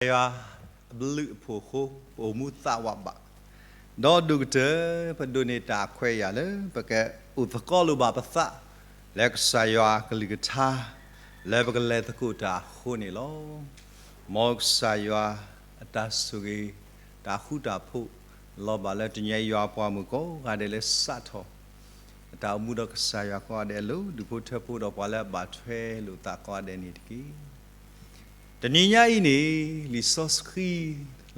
ယွၤအဘျုးအဖှိၣ်အဃိ ပအိၣ်မူသးဝးဘၣ်, ဒီးဒိၣ်ကတၢၢ် ပဒိးန့ၢ်တၢ်ခွဲးယာ်လၢ ပကအိၣ်သကိးလိာ်ဘၣ်ပသး လၢကစၢ်ယွၤအကလုၢ်ကထါ လၢပကလဲၤသကိးတၢ်အဃိန့ၣ်လီၤ. မ်ကစၢ်ယွၤအတၢ်ဆိၣ်ဂ့ၤ တၢ်ဃူတၢ်ဖိး လီၤဘၣ်လၢတနံၤညါယွၤအပှၤမုၣ်ကိးဂၤဒဲးလၢစးထီၣ် အတၢ်အိၣ်မူဒီးကစၢ်ယွၤကိးဂၤဒဲးအလိၤ ဒူၣ်ဖိထၢဖိဒီးပှၤလၢအဘၣ်ထွဲလိာ်သးကိးဂၤဒဲးန့ၣ်တက့ၢ်. တနံၤညါအံၤန့ၣ် လံာ်စီဆှံ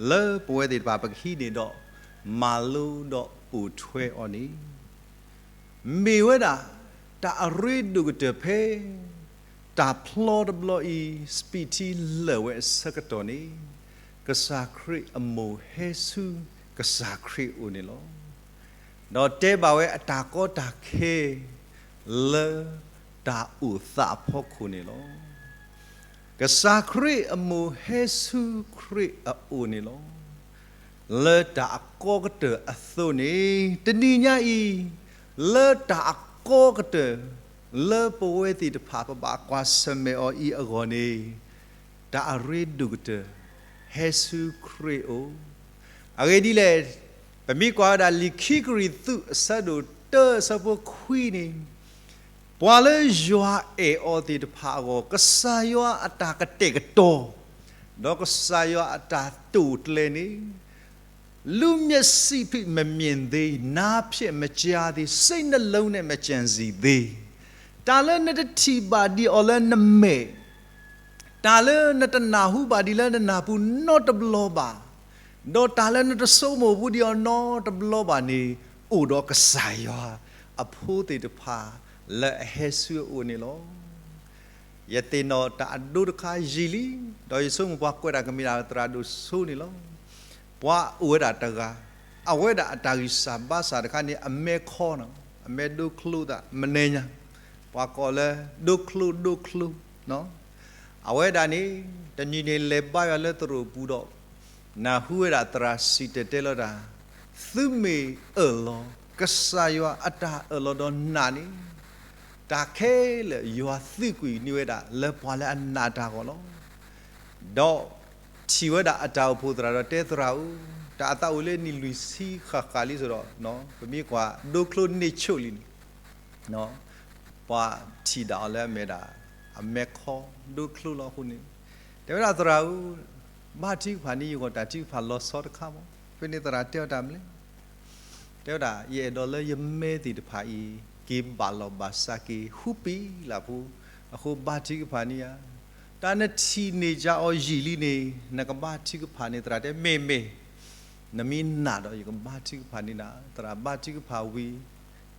လၢပဝဲသ့ၣ်တဖၣ်ပကဟံးန့ၢ်ဒီး မၤလိဒီးပိာ်ထွဲအီၤန့ၣ် မ့ၢ်ဝဲဒၣ် တၢ်အရ့ဒိၣ်ကတၢၢ်ဖဲ တၢ်ဖျီတဘျီအံၤ စပံးထံလၢာ်ဝဲအဆၢကတီၢ်န့ၣ် ကစၢ်ခရံာ်အမိၢ်ဟဲဆူကစၢ်ခရံာ်အအိၣ်န့ၣ်လီၤ. ဒီးတဲဘၣ်ဝဲအတၢ်ကီတၢ်ခဲ လၢတၢ်အိၣ်သးအဖီခိၣ်န့ၣ်လီၤ. ကစၢ်ခရံာ်အမိၢ်ဟဲဆူခရံာ်အအိၣ်န့ၣ်လီၤ. လၢတၢ်အကီကတၢၢ်အသိးန့ၣ် တနံၤညါအံၤ လၢတၢ်အကီကတၢၢ် လၢပဝဲသ့ၣ်တဖၣ်ပဘၣ်ကွၢ်ဆၢၣ်မဲာ်အီၤအံၤအဂီၢ်န့ၣ် တၢ်အရ့ဒိၣ်ကတၢၢ် ဟဲဆူခရံာ်အအိၣ်. အဂ့ၢ်ဒ်လဲၣ်, ပမ့ၢ်ကွၢ်ဝဲဒၣ်လံာ်ခံကရံၣ်သူးအဆၢဒိၣ်တၢအဆၢဖိခွံန့ၣ် ပှၤလၢယွၤအဲၣ်အီၤသ့ၣ်တဖၣ်အဂီၢ် ကစၢ်ယွၤအတၢ်ကတဲာ်ကတီၤ ဒီးကစၢ်ယွၤအတၢ်တိာ်ကျဲၤန့ၣ် လူမျက်စိဖိမမြင်သေး, နားဖြင့်မကြားသေး, စိတ်နှလုံးနဲ့မကြံစည်သေး. တၢ်လၢနတထံၣ်ဘၣ်ဒံးအီၤလၢနမဲာ်, တၢ်လၢနတနၢ်ဟူဘၣ်ဒံးလၢနနၢ်ပူၤနီတဘျီဘၣ်, ဒီးတၢ်လၢနတဆိကမိၣ်ဘူးဒံးအီၤနီတဘျီဘၣ်န့ၣ် အိၣ်ဒီးကစၢ်ယွၤအဖိသ့ၣ်တဖၣ်လၢအဟဲဆူအအိၣ်န့ၣ်လီၤ. ယသ့ၣ်နီၣ်တၢ်အဒိတခါယံာ်လံ, ဒီးယဆိကမိၣ်ပှၤကွဲးတၢ်ကမ့ၢ်ဒၣ်သရၣ်ဒိၣ်စိန့ၣ်လီၤ. ပှၤအိၣ်ဝဲဒၣ်တဂၤ, အဝဲဒၣ်အတၢ်ဂံၢ်စၢ်ဘါစၢ်တခါန့ၣ် အမဲခီနီၤ, အမဲဒိချိသး မနံၤညါ, ပှၤကိးလၢ ဒိချိဒိချိ, အဝဲဒၣ်န့ၣ် တနံၤန့ၣ်လဲၤဘါယွၤလၢသရိာ်ပူၤဒီး နၢ်ဟူဝဲဒၣ်သရၣ်စံၣ်တဲၤတဲလီၤတၢ်, သုမ့ၢ်အၢၣ်လီၤ ကစၢ်ယွၤအတၢ်အၢၣ်လီၤဒီးနးန့ၣ် တၢ်ခဲလၢာ်ယွၤသံကွံာ်န့ၢ်ဝဲဒၣ်လၢပှၤလၢအနာ်တၢ်အဂီၢ်လီၤ. ဒီးထံၣ်ဝဲဒၣ်အတၢ်အိၣ်ဖှိၣ်သရၣ်ဒီးတဲသရၣ်ဧၢ, တၢ်အသးအိၣ်လၢနံၣ်လွံၢ်ဆံဃၣ်ဃၣ်လံစ့ၢ်ဒီး ပမ့ၢ်ကွၢ်ဒိချိန့ၢ်ဆိၣ်လံန့ၣ် ပှၤထံၣ်ဒၣ်အီၤလၢအမ့ၢ်ဒၣ် အမဲခီဒိချိလီၤအဃိန့ၣ် တဲဝဲဒၣ်သရၣ်ဧၢ, ဘါထုကဖၣ်န့ၢ်ယဂီၢ်တၢ်ထုကဖၣ်လီၤဆီတခါမး. ဖဲန့ၣ်သရၣ်တဲအီၤတၢ်မနုၤလဲၣ်, တဲဝဲဒၣ် ယအဲၣ်ဒိးလၢယမဲသ့ၣ်တဖၣ်အံၤ က့ၤဘၣ်လီၢ်ဘၣ်စးက့ၤ ဃုပံာ်လၢ်ဖိ, အဃိဘါထုကဖၣ်န့ၢ်ယၤ, တၢ်နထံၣ်န့ၢ်က့ၤအီၤယံာ်လံန့ၣ် နကဘါထုကဖၣ်န့ၢ် သရၣ်တဲ မ့ၢ်မ့ၢ် နမ့ၢ်နာ်ဒီးယကဘါထုကဖၣ်န့ၢ်နၤ, သရၣ်ဘါထုကဖၣ်ဝံၤ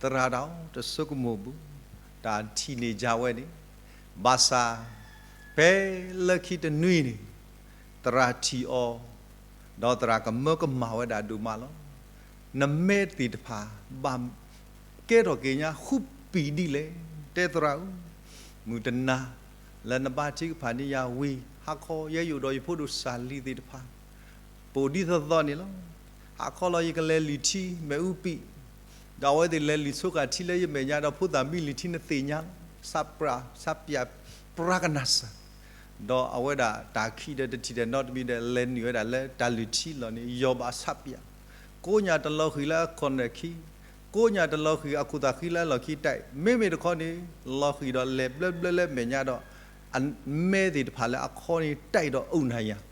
သရၣ်တၢ်တဆိကမိၣ်ဘူး, တၢ်ထံၣ်န့ၢ်က့ၤဝဲန့ၣ်, ဘၣ်ဆၣ် ဖဲလၢခံတနွံန့ၣ် သရၣ်ထံၣ်အီၤ, ဒီးသရၣ်ကမၢကမၣ်ဝဲဒၣ်ဒိၣ်မးလီၤ. နမဲသ့ၣ်တဖၣ် ဘၣ်ကဲထီၣ်က့ၤညါဃုပံာ်ဒ်လဲၣ်, တဲသရၣ်ဧၢ, မုၢ်တနၤ လၢနဘါထုကဖၣ်န့ၢ်ယၤဝံၤ ဟါခီ ယဲယအိၣ်ဒီးယဖိဒိၣ်စၢ်လံၤသ့ၣ်တဖၣ် ပအိၣ်ဒ်သိးသိးန့ၣ်လီၤ. ဟါခီလီၤ ယကလဲၤလုၢ်ထံမဲာ်အူပံာ်, ဒီးအဝဲသ့ၣ်လဲၤလုၢ်ဆိကၢ်ထံလၢယမဲာ်ညါဒီး ဖိသၣ်မံလုၢ်ထံနသ့ၣ်ညါလီၤ. ဆးပြး ဆးပြး ပြးကနၣ်စၢ်, ဒီးအဝဲဒၣ်တၢ်ခံးဒီးတထံၣ်ဒီးနီတမံၤဒီး လဲၤနုာ်ဝဲဒၣ်လၢတၢ်လုၢ်ထံလီၢ်န့ၣ် ယီၤဘၣ်ဆးပြး, ကိးညၣ်တလီၤဃံၤလၢအခီၣ်နၢၣ်ခံ, ကိးညၣ်တလီၤဃံၤအခိၣ်သးဃံလၢအလီၢ်ခံတၢ်, မ့မ့ၢ်တခီန့ၣ် လီၤဃံၤဒီးလဲၤဘျၢဘျၢလၢမဲာ်ညါဒီး အမဲသ့ၣ်တဖၣ်လၢအခီန့ၣ်တၢ်ဒီးအိၣ်နၤယၤ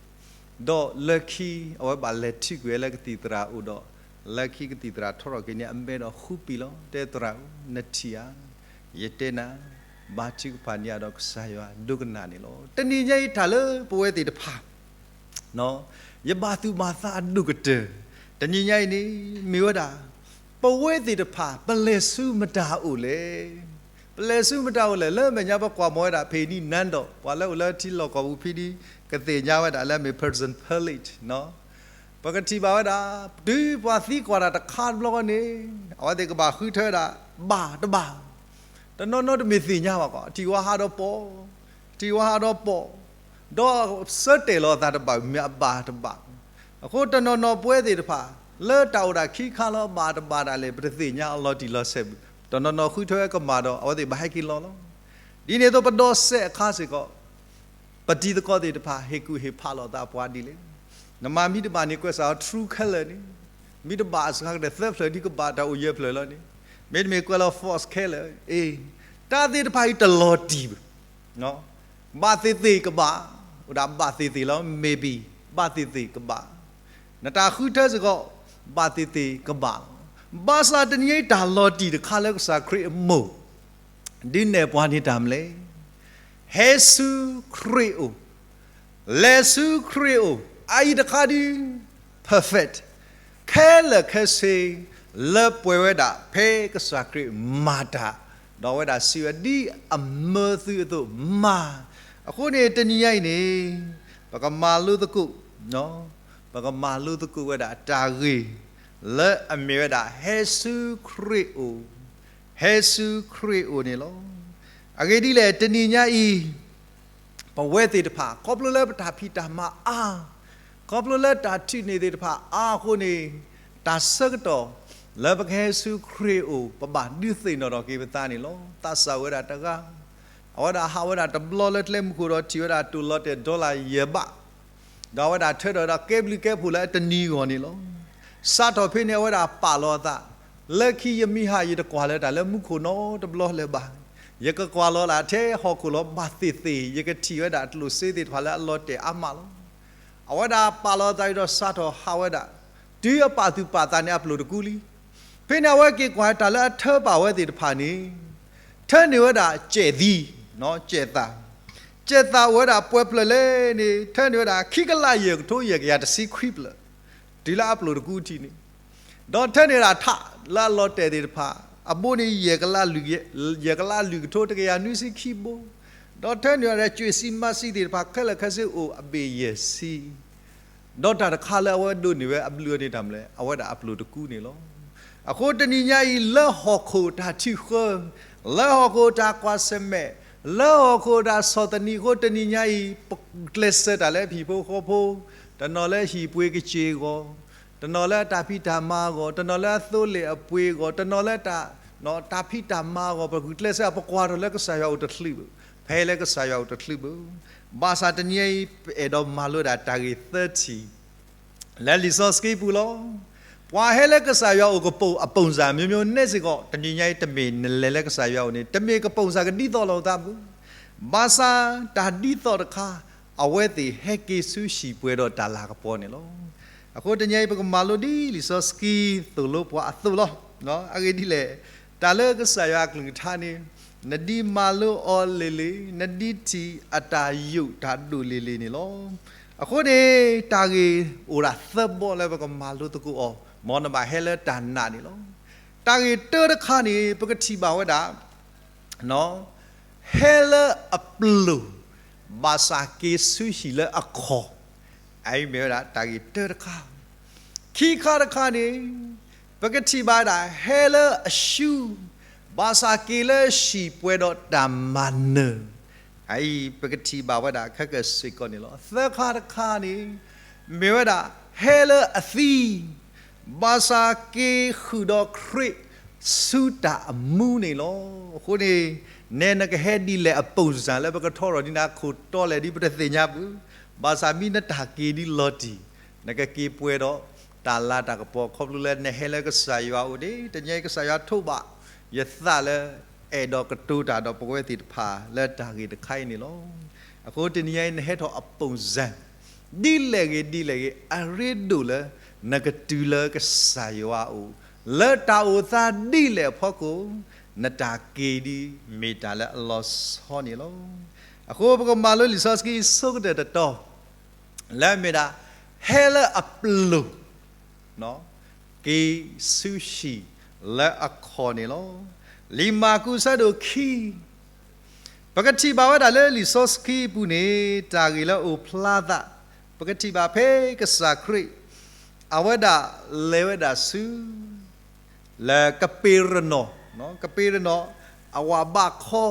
ဒီးလၢခံ အဝဲဘၣ်လဲၤထုးကွံာ်ဝဲလၢကသံၣ်သရၣ်အအိၣ်ဒီး လၢခံကသံၣ်သရၣ်ထီထီၣ်က့ၤန့ၢ်အမဲဒီးဃုပံာ်လီၤ. တဲသရၣ်ဧၢ, နထံၣ်ဧါ, ယတဲနၤ, ဘါထုကဖၣ်န့ၢ်ယၤဒီးကစၢ်ယွၤဒိကနၣ်န့ၣ်လီၤ. တနံၤညါအံၤတၢ်လၢပဝဲသ့ၣ်တဖၣ် ယဘၣ်သူၣ်ဘၣ်သးအဒိၣ်ကတၢၢ် တနံၤညါအံၤန့ၣ် မ့ၢ်ဝဲဒၣ် ပဝဲသ့ၣ်တဖၣ် ပလဲၤဆူမတၤအအိၣ်လဲၣ်. ပလဲၤဆူမတၤအအိၣ်လဲၣ်. လၢမဲာ်ညါပကွၢ်မီၤဝဲဒၣ် ဖဲနံၣ်နန်းတော်, ပှၤလၢအိၣ်လၢထံလီၢ်ကီၢ်ပူၤဖဲန့ၣ် ကသ့ၣ်ညါဝဲဒၣ်လၢအမ့ၢ် President Palladium ပကထံၣ်ဘၣ်ဝဲဒၣ် တုၤပှၤသံကွၢ်တၢ်တခါတဘျီဃီန့ၣ် အဝဲသ့ၣ်ကဘၣ်ဃုထၢဝဲဒၣ် ဘၣ်တဘၣ် တနီၤနီၤတမ့ၢ်သ့ၣ်ညါဘၣ်ကီး, ထံၣ်ဝဲဟးဒီးပိာ်, ထံၣ်ဝဲဟးဒီးပိာ်, ဒီးဆၢတဲာ်လီၤအသးတဘၣ် မ့ၢ်အဘၣ်တဘၣ်. အဃိတနီၤနီၤပဝဲသ့ၣ်တဖၣ် လၢတၢ်အိၣ်ဒၣ်ခံခါလီၤ ဘၣ်တဘၣ်ဒၣ်လဲာ် ပတသ့ၣ်ညါအလီၤတံၢ်လီၤဆဲးဘၣ်. တနီၤနီၤဃုထၢဝဲကမၣ်ဒီး အဝဲသ့ၣ်ဘၣ်ဟဲက့ၤလီၤလီၤ. ဒ်န့ၣ်အသိးပဒိးစဲးအခါစ့ၢ်ကီး ပ ပတံၤသကိးသ့ၣ်တဖၣ် ဟ့ၣ်ကူၣ်ဟ့ၣ်ဖးလိာ်သးပှၤဒ်လဲၣ်. နမၤမ့ၢ်တဘၣ်န့ၣ် ကွဲးစးအီၤ true color န့ၣ်, မ့ၢ်တဘၣ်အစှၤကတၢၢ်သၢဖျၢၣ်ဒ်ကဘၣ်တၢ်အိၣ်ယဲၢ်ဖျၢၣ်လီၤန့ၣ်, မ့တမ့ၢ်ကွဲးလီၤ false color အ့, တၢ်သ့ၣ်တဖၣ်အံၤတလီၤတံၢ်ဘၣ်. ဘၣ်သ့ၣ်သ့ၣ်ကဘၣ်, အိၣ်ဒၣ်ဘၣ်သ့ၣ်သ့ၣ်လီၤ maybe, ဘၣ်သ့ၣ်သ့ၣ်ကဘၣ်. နတၢ်ဃုထၢစ့ၢ်ကီး ဘၣ်သ့ၣ်သ့ၣ်ကဘၣ်လီၤ. ဘၣ်ဆၣ်တနံၤအံၤတၢ်လီၤတံၢ်တခါလၢကစၢ်ခရံာ်အမိၢ် ဒုးနဲၣ်ပှၤန့ၣ်တၢ်မနုၤလဲၣ်. ဟဲဆူခရံာ်အိၣ်, လဲၤဆူခရံာ်အိၣ်, အအံၤတခါဒုး perfect, ခဲလၢာ်ခဲဆ့ လၢပှဲၤဝဲဒၣ်ဖဲကစၢ်ခရံာ်မၤတၢ်, ဒီးအဝဲဒၣ်စံးဝဲဒ်အမၢသုအသိးမၤ. အဃိန့ၣ် တနံၤညါအံၤန့ၣ် ပကမၤလိသကိး ပကမၤလိသကိးဝဲဒၣ်တၢ်ဂ့ၢ် လၢအမ့ၢ်ဝဲဒၣ် ဟဲဆူခရံာ်အိၣ်, ဟဲဆူခရံာ်အိၣ်န့ၣ်လီၤ. အဂ့ၢ်ဒ်လဲၣ် တနံၤညါအံၤ ပဝဲသ့ၣ်တဖၣ် ခီဖျိလၢပတၢ်ဖံးတၢ်မၤအါ, ခီဖျိလၢတၢ်ထုးန့ၢ်သ့ၣ်တဖၣ်အါအဃိန့ၣ်, တၢ်ဆၢကတီၢ် လၢပကဟဲဆူခရံာ်အိၣ် ပဘၣ်ဒုးသ့ၣ်နီၣ်ထီၣ်က့ၤပသးန့ၣ်လီၤ. သးစၢ်ဝဲဒၣ်တဂၤ အဝဲဒၣ်ဟးဝဲဒၣ်တဘျီလၢကျဲမုၢ်ခိၣ်ဒီးထံၣ်ဝဲဒၣ်တိၢ်လီၤတဲာ် dollar ယဲၢ်ဘး ဒီးအဝဲဒၣ်ထၢထီၣ်ဒီးကဲဘျုးကဲဖှိၣ်လၢအတနံၤဂီၢ်န့ၣ်လီၤ. စးထီၣ်ဖဲန့ၣ် အဝဲဒၣ်ပာ်လီၤအသး, လၢခံယမ့ၢ်ဟးယတကွၢ်လၢၤတၢ်လၢမူခိၣ်နီတဘျီလၢၤဘၣ်. ယကကွၢ်လီၤဒၣ်ထဲဟီၣ်ခိၣ်လီၤ ဘၣ်သ့ၣ်သ့ၣ် ယကထံၣ်ဝဲဒၣ်ကျိၣ်စ့သ့ၣ်တဖၣ်လၢအလီၤတဲာ်အါမးလီၤ. အဝဲဒၣ်ပာ်လီၤအသးဒီးစးထီၣ်ဟးဝဲဒၣ်, တုၤအပာ်သူၣ်ပာ်သးန့ၣ်အပျိၢ်တကူလံ. ဖဲန့ၣ်အဝဲက့ၤကွၢ်တၢ်လၢအထၢပာ်ဝဲသ့ၣ်တဖၣ်န့ၣ် ထၢန့ၢ်ဝဲဒၣ်စဲးသံ, စဲးသး, စဲးသးအိၣ်ဝဲဒၣ်ပှဲၤဖျၢၣ်လဲၣ်န့ၣ် ထၢန့ၢ်ဝဲဒၣ်ခံကလးယဲၢ်ကထိယဲၢ်ကယၤတဆံခွံဖျၢၣ်, တုၤလၢအပျိၢ်တကူထံးန့ၣ်, ဒီးထၢန့ၢ်ဝဲဒၣ်ထးလၢအလီၤတဲာ်သ့ၣ်တဖၣ် အဘိန့ၣ် ယဲၢ်ကလးလွံၢ်ကထိတကယၤနွံဆံခံဘိ, ဒီးထၢန့ၢ်ဝဲဒၣ်စှ့ၤဆံမၤဆံသ့ၣ်တဖၣ်ခဲလၢာ်ခဲဆ့အိၣ်အဘ့ၣ်ယဲၢ်ဆံ ဒီးတၢ်တခါလၢအဝဲဒိးန့ၢ်ဝဲအဘျုးအီၤန့ၣ်တၢ်မနုၤလဲၣ်, အဝဲဒၣ်အပျိၢ်တကူန့ၣ်လီၤ. အဃိတနံၤညါအံၤ လၢဟီၣ်ခိၣ်တၢ်ထုးဃၢ, လၢဟီၣ်ခိၣ်တၢ်ကွၢ်ဆၢၣ်မဲာ်, လၢဟီၣ်ခိၣ်တၢ်ဆီၣ်သနံးအဃိ တနံၤညါအံၤ ပကျဲးစၢးတၢ်လၢဟံၣ်ဖိဃီဖိ, တနီၤလၢဟံၣ်ပှ့ၤကစ့ၢ်အဂီၢ်, တနီၤလၢတၢ်ဖံးတၢ်မၤအဂီၢ်, တနီၤလၢအသိလ့ၣ်အပှ့ၤအဂီၢ်, တနီၤလၢတၢ် တၢ်ဖံးတၢ်မၤအဂီၢ် ပဂုာ်ကျဲးစၢး ပကွၢ်ထီၣ်လၢကစၢ်ယွၤအိၣ်တချုးဘၣ်, ဖဲလၢကစၢ်ယွၤအိၣ်တချုးဘၣ်. ဘၣ်ဆၣ်တနံၤအံၤ ပအဲၣ်ဒိးမၤလိဒၣ်တၢ်ဂ့ၢ်သၢထံၣ် လၢလံာ်စီဆှံပူၤလီၤ. ပှၤဟဲလၢကစၢ်ယွၤအိၣ်ကပိာ်အပုံစံမျိုးမျိုးန့ၣ်စ့ၢ်ကီး တနံၤညါအံၤ တမ့ၢ်နလဲၤလၢကစၢ်ယွၤအိၣ်န့ၣ် တမ့ၢ်ကပုံစံကဒ်သိးလိာ်သးဘၣ်. ဘၣ်ဆၣ်တၢ်ဒ်သိးတခါ အဝဲသ့ၣ်ဟဲက့ၤဆူဟံၣ်ပှဲၤဒီးတၢ်လၤကပီၤန့ၣ်လီၤ. အဃိတနံၤအံၤ ပကမၤလိဒ်လံာ်စီဆှံသိၣ်လိပှၤအသိးလီၤ. အဂ့ၢ်ဒ်လဲၣ်, တၢ်လၢကစၢ်ယွၤအကလုၢ်ကထါန့ၣ် နဒ်မၤလိအီၤလံၤလံၤ, နဒ်ထံၣ်အတၢ်ယိာ်တၢ်ဒိၣ်လံၤလံၤန့ၣ်လီၤ. အဃိန့ၣ် တၢ်ဂ့ၢ်အိၣ်ဒၣ်သၢဘီလၢပကမၤလိသကိးအီၤ, မ်နဘၣ်ဟဲလၢတၢ်နာ်န့ၣ်လီၤ. တၢ်ဂ့ၢ်တၢတခါန့ၣ် ပကထံၣ်ဘၣ်ဝဲဒၣ် ဟဲလၢအပျိၢ် ဘၣ်ဆၣ်က့ၤဆူဟံၣ်လၢအခီၣ်, အအံၤမ့ၢ်ဝဲဒၣ်တၢ်ဂ့ၢ်တၢတခါ. ခံခါတခါန့ၣ် ပကထံၣ်ဘၣ်ဝဲဒၣ် ဟဲလၢအရှူၢ် ဘၣ်ဆၣ်က့ၤလၢဟံၣ်ပှဲၤဒီးတၢ်မၤနၢၤ, အအံၤ ပကထံၣ်ဘၣ်ဝဲဒၣ်ခဲကၢၢ်စ့ၢ်ကီးန့ၣ်လီၤ. သၢခါတခါန့ၣ် မ့ၢ်ဝဲဒၣ် ဟဲလၢအသံ ဘၣ်ဆၣ်က့ၤဃုာ်ဒီးခရံာ် ဆူတၢ်အမူန့ၣ်လီၤ. အဃိန့ၣ် နဲနကဟဲဒ်လဲၣ်အပုံစံလၢပကထီထီၣ်ဒ်နၤခိၣ်တီလဲၣ်ဒ်ပတသ့ၣ်ညါဘၣ်, ဘၣ်ဆၣ်မ့ၢ်နတၢ်က့ၤဒ်လီၤတံၢ် နကက့ၤပှဲၤဒီးတၢ်လၤတၢ်ကပီၤ ခီဖျိလၢနဟဲလၢကစၢ်ယွၤအိၣ်န့ၣ် တနံၤအံၤကစၢ်ယွၤထိးဘၣ်ယသးလၢ အဲၣ်ဒိးကတိၤတၢ်ဒီးပဝဲသ့ၣ်တဖၣ်လၢတၢ်ဂ့ၢ်တခါအံၤန့ၣ်လီၤ. အဃိတနံၤအံၤနဟဲထီၣ်အပုံစံ ဒ်လဲၣ်ဂ့ၤဒ်လဲၣ်ဂ့ၤ အရ့ဒိၣ်လၢ နကတုၤလၢကစၢ်ယွၤအအိၣ် လၢတၢ်အိၣ်သးဒ်လဲၣ်အဖီခိၣ် နတၢ်က့ၤဒ်မ့ၢ်တၢ်လၢအလီၤဆီန့ၣ်လီၤ. အဃိပကမၤလိလံာ်စီဆှံဆိကတၢၢ်တတီၤ လၢအမ့ၢ်ဒၣ် ဟဲလၢအပျိၢ် က့ၤဆူဟံၣ်လၢအခီၣ်န့ၣ်လီၤ. လံာ်မၢ်ကူးအဆၢဒိၣ်ခံ ပကထံၣ်ဘၣ်ဝဲဒၣ်လၢလံာ်စီဆှံအပူၤန့ၣ် တၢ်ဂ့ၢ်လၢအအိၣ်ဖျါသး ပကထံၣ်ဘၣ်ဖဲကစၢ်ခရံာ် အဝဲဒၣ်လဲၤဝဲဒၣ်ဆူ လၢကပ့းရနီၣ်, ကပ့းရနီၣ် အဝၤဘးခီ,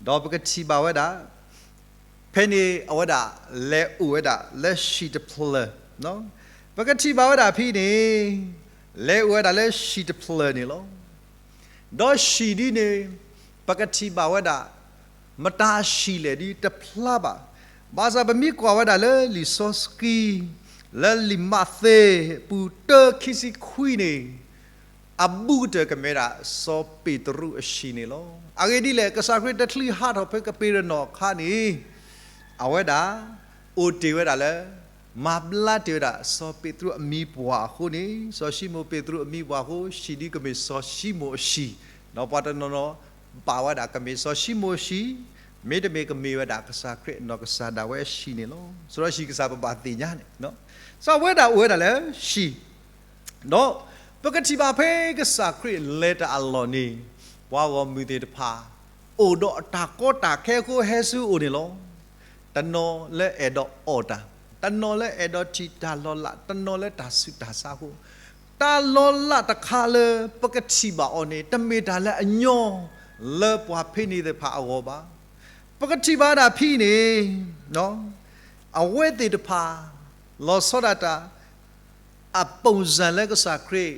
ဒီးပကထံၣ်ဘၣ်ဝဲဒၣ် ဖဲန့ၣ်အဝဲဒၣ်လဲၤအိၣ်ဝဲဒၣ်လၢဟံၣ်တဖျၢၣ်, ပကထံၣ်ဘၣ်ဝဲဒၣ်ဖဲန့ၣ် လဲၤအိၣ်ဝဲဒၣ်လၢဟံၣ်တဖျၢၣ်န့ၣ်လီၤ. ဒီးဟံၣ်ဒ်န့ၣ် ပကထံၣ်ဘၣ်ဝဲဒၣ် မတၤဟံၣ်လဲၣ်ဒ်တဖျါဘၣ်. ဘၣ်ဆၣ်ပမ့ၢ်ကွၢ်ဝဲဒၣ်လၢလံာ်စီဆှံ လၢလံာ်မးသဲ ပူၤတၢ ခံဆံခွံန့ၣ် အဘူးကတၢၢ်ကမ့ၢ်ဒၣ်စီၤပ့းတရူးအဟံၣ်န့ၣ်လီၤ. အဂ့ၢ်ဒ်လဲၣ်, ကစၢ်ခရံာ်တချုးဟးထီၣ်ဖဲကပ့းရနီၣ်အခါန့ၣ် အဝဲဒၣ် အိၣ်တ့ၢ်ဝဲဒၣ်လၢ မၤဘျါတ့ၢ်ဝဲဒၣ်စီၤပ့းတရူးအမံၤပှၢ်အဃိန့ၣ် စီၤၡံမိၣ်ပ့းတရူးအမံၤပှၢ်အဃိ ဟံၣ်ဒုးကမ့ၢ်စီၤၡံမိၣ်အဟံၣ်, ဒီးပှၤတနီၤနီၤ ပာ်ဝဲဒၣ်ကမ့ၢ်စီၤၡံမိၣ်အဟံၣ်, မ့တမ့ၢ်ကမ့ၢ်ဝဲဒၣ်ကစၢ်ခရံာ်အနီၢ်ကစၢ်ဒၣ်ဝဲဟံၣ်န့ၣ်လီၤ. စီၤဟံၣ်ကစၢ်ပဘၣ်သ့ၣ်ညါန့ၣ်, စီၤဝဲဒၣ်အိၣ်ဝဲဒၣ်လၢဟံၣ် ဒီးပကထံၣ်ဘၣ်ဖဲကစၢ်ခရံာ်လဲၤတၢ်အလီၢ်န့ၣ် ပှၤဂီၢ်မုၢ်သ့ၣ်တဖၣ် အိၣ်ဒီးအတၢ်ကီတၢ်ခဲအဃိဟဲဆူအအိၣ်န့ၣ်လီၤ. တနီၤလၢအဲၣ်ဒိးအီၣ်တၢ်, တနီၤလၢအဲၣ်ဒိးထံၣ်တၢ်လီၤလး, တနီၤလၢတၢ်ဆူးတၢ်ဆါအဃိ, တၢ်လီၤလးတခါလၢပကထံၣ်ဘၣ်အီၤန့ၣ် တမ့ၢ်တၢ်လၢအညီလၢပှၤဖဲန့ၣ်သ့ၣ်တဖၣ်အဂီၢ်ဘၣ်. ပကထံၣ်ဘၣ်ဒၣ်ဖဲအံၤန့ၣ် အဝဲသ့ၣ်တဖၣ် လီၤဆီဒၣ်တၢ် အပူၤစၢ်လၢကစၢ်ခရံာ်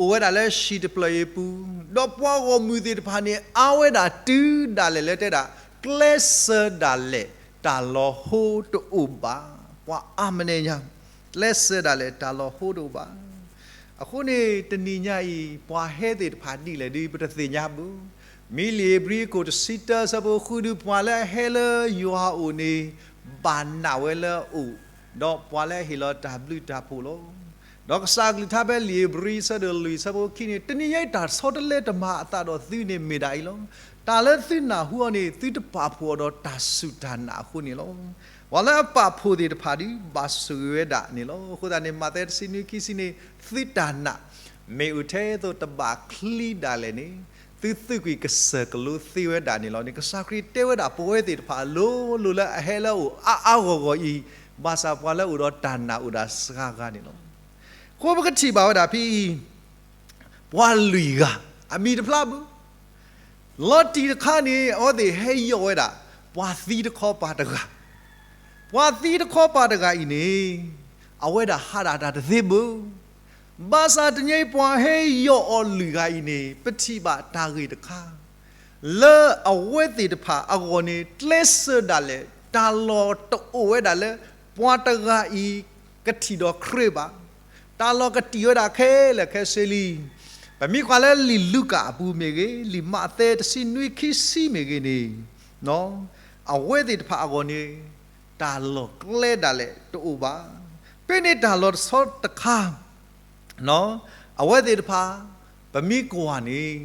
အိၣ်ဝဲဒၣ်လၢဟံၣ်တဖျၢၣ်အံၤအပူၤ, ဒီးပှၤဂီၢ်မုၢ်သ့ၣ်တဖၣ်န့ၣ် အါဝဲဒၣ်တုၤဒၣ်လဲာ်လၢတဲဒၣ် ကျဲးစၢးဒၣ်လဲာ်တၢ်လီၤဟိတအိၣ်ဘၣ်. ပှၤအါမးန့ၣ်ညါ ကျဲးစၢးဒၣ်လဲာ်တၢ်လီၤဟိတအိၣ်ဘၣ်. အဃိန့ၣ် တနံၤညါအံၤ ပှၤဟဲသ့ၣ်တဖၣ်ဒ်လဲၣ်ဒ် ပတသ့ၣ်ညါဘူး. မ့ၢ်လံာ်ဧ့ၤဘြံၤအခိၣ်တဆံတၢ ဆၢဖိဃုဒုး ပှၤလၢအဟဲလၢယွၤအအိၣ်န့ၣ် ဘၣ်နာ်ဝဲလၢအအိၣ်, ဒီးပှၤလၢအဟ့ၣ်လီၤတၢ်ဘျုးတၢ်ဖှိၣ်လီၤ. ဒီးကစၢ်အကလုၢ်ကထါဖဲလံာ်ဧ့ၤဘြံၤ ဆၢဒိၣ်လွံၢ် ဆၢဖိခံန့ၣ် တနံၤညါအံၤ တၢ်ဆီတလဲတမၤအသးဒီးသုန့ၣ်မ့ၢ်ဒၣ်အံၤလီၤ. တၢ်လၢသုနၢ်ဟူအီၤန့ၣ် သုတပာ်ဖှိၣ်အီၤဒီးတၢ်စူၢ်တၢ်နာ်အဃိန့ၣ်လီၤ. ပှၤလၢအပာ်ဖှိၣ်သ့ၣ်တဖၣ်ဒီး ဘၣ်ဆိၣ်ဂ့ၤဝဲဒၣ်န့ၣ်လီၤ. အဃိသတးန့ၣ် မးသဲတဆံနွံခံဆံန့ၣ် သုတၢ်နာ် မ့ၢ်အိၣ်ထဲသိးတဘၣ်ချံဒၣ်လဲာ်န့ၣ် သုသုးကွံာ်ကစၢၢ်ကလိသ့ဝဲဒၣ်န့ၣ်လီၤန့ၣ် ကစၢ်ခရံာ်တဲဝဲဒၣ် ပဝဲသ့ၣ်တဖၣ်အလိၤလိၤလၢအဟဲလၢအအိၣ်အါအါဂီၢ်ဂီၢ်အံၤ, ဘၣ်ဆၣ်ပှၤလၢအအိၣ်ဒီးတၢ်နာ်အိၣ်ဒၣ်စှၤဂၤန့ၣ်လီၤ. အဃိပကထံၣ်ဘၣ်ဝဲဒၣ်ဖဲအံၤ ပှၤလွံၢ်ဂၤ အမံၤတဖျါဘၣ် လီၤတံၢ်တခါန့ၣ် အဝဲသ့ၣ်ဟဲယီၢ်ဝဲဒၣ် ပှၤသံတခီပၤတဂၤ, ပှၤသံတခီပၤတဂၤအံၤန့ၣ် အဝဲဒၣ်ဟးဒၣ်တၢ်တသ့ဘၣ်. ဘၣ်ဆၣ်တနံၤအံၤပှၤဟဲယီၢ်အီၤလွံၢ်ဂၤအံၤန့ၣ် ပထံၣ်ဘၣ်တၢ်ဂ့ၢ်တခါ လၢအဝဲသ့ၣ်တဖၣ်အဂီၢ်န့ၣ် ကျဲးစၢးဒၣ်လဲာ် တၢ်လီၢ်တအိၣ်ဝဲဒၣ်လၢ ပှၤတဂၤအံၤ ကထံၣ်ဒီးခရံာ်ဘၣ်. တၢ်လီၢ်ကတံာ်ဝဲဒၣ်ခဲလၢာ်ခဲဆ့လံ. ပမ့ၢ်ကွၢ်လၢလံာ်လူၤကၣ်အပူၤမ့ၢ်ဂ့ၤ, လံာ်မးသဲတဆံနွံခံဆံမ့ၢ်ဂ့ၤန့ၣ်, အဝဲသ့ၣ်တဖၣ်အဂီၢ်န့ၣ် တၢ်လီၢ်ကျဲဒၣ်လဲာ်တအိၣ်ဘၣ်. ဖဲန့ၣ်တၢ်လီၢ်တဆီတခါ အဝဲသ့ၣ်တဖၣ် ပမ့ၢ်ကွၢ်န့ၣ်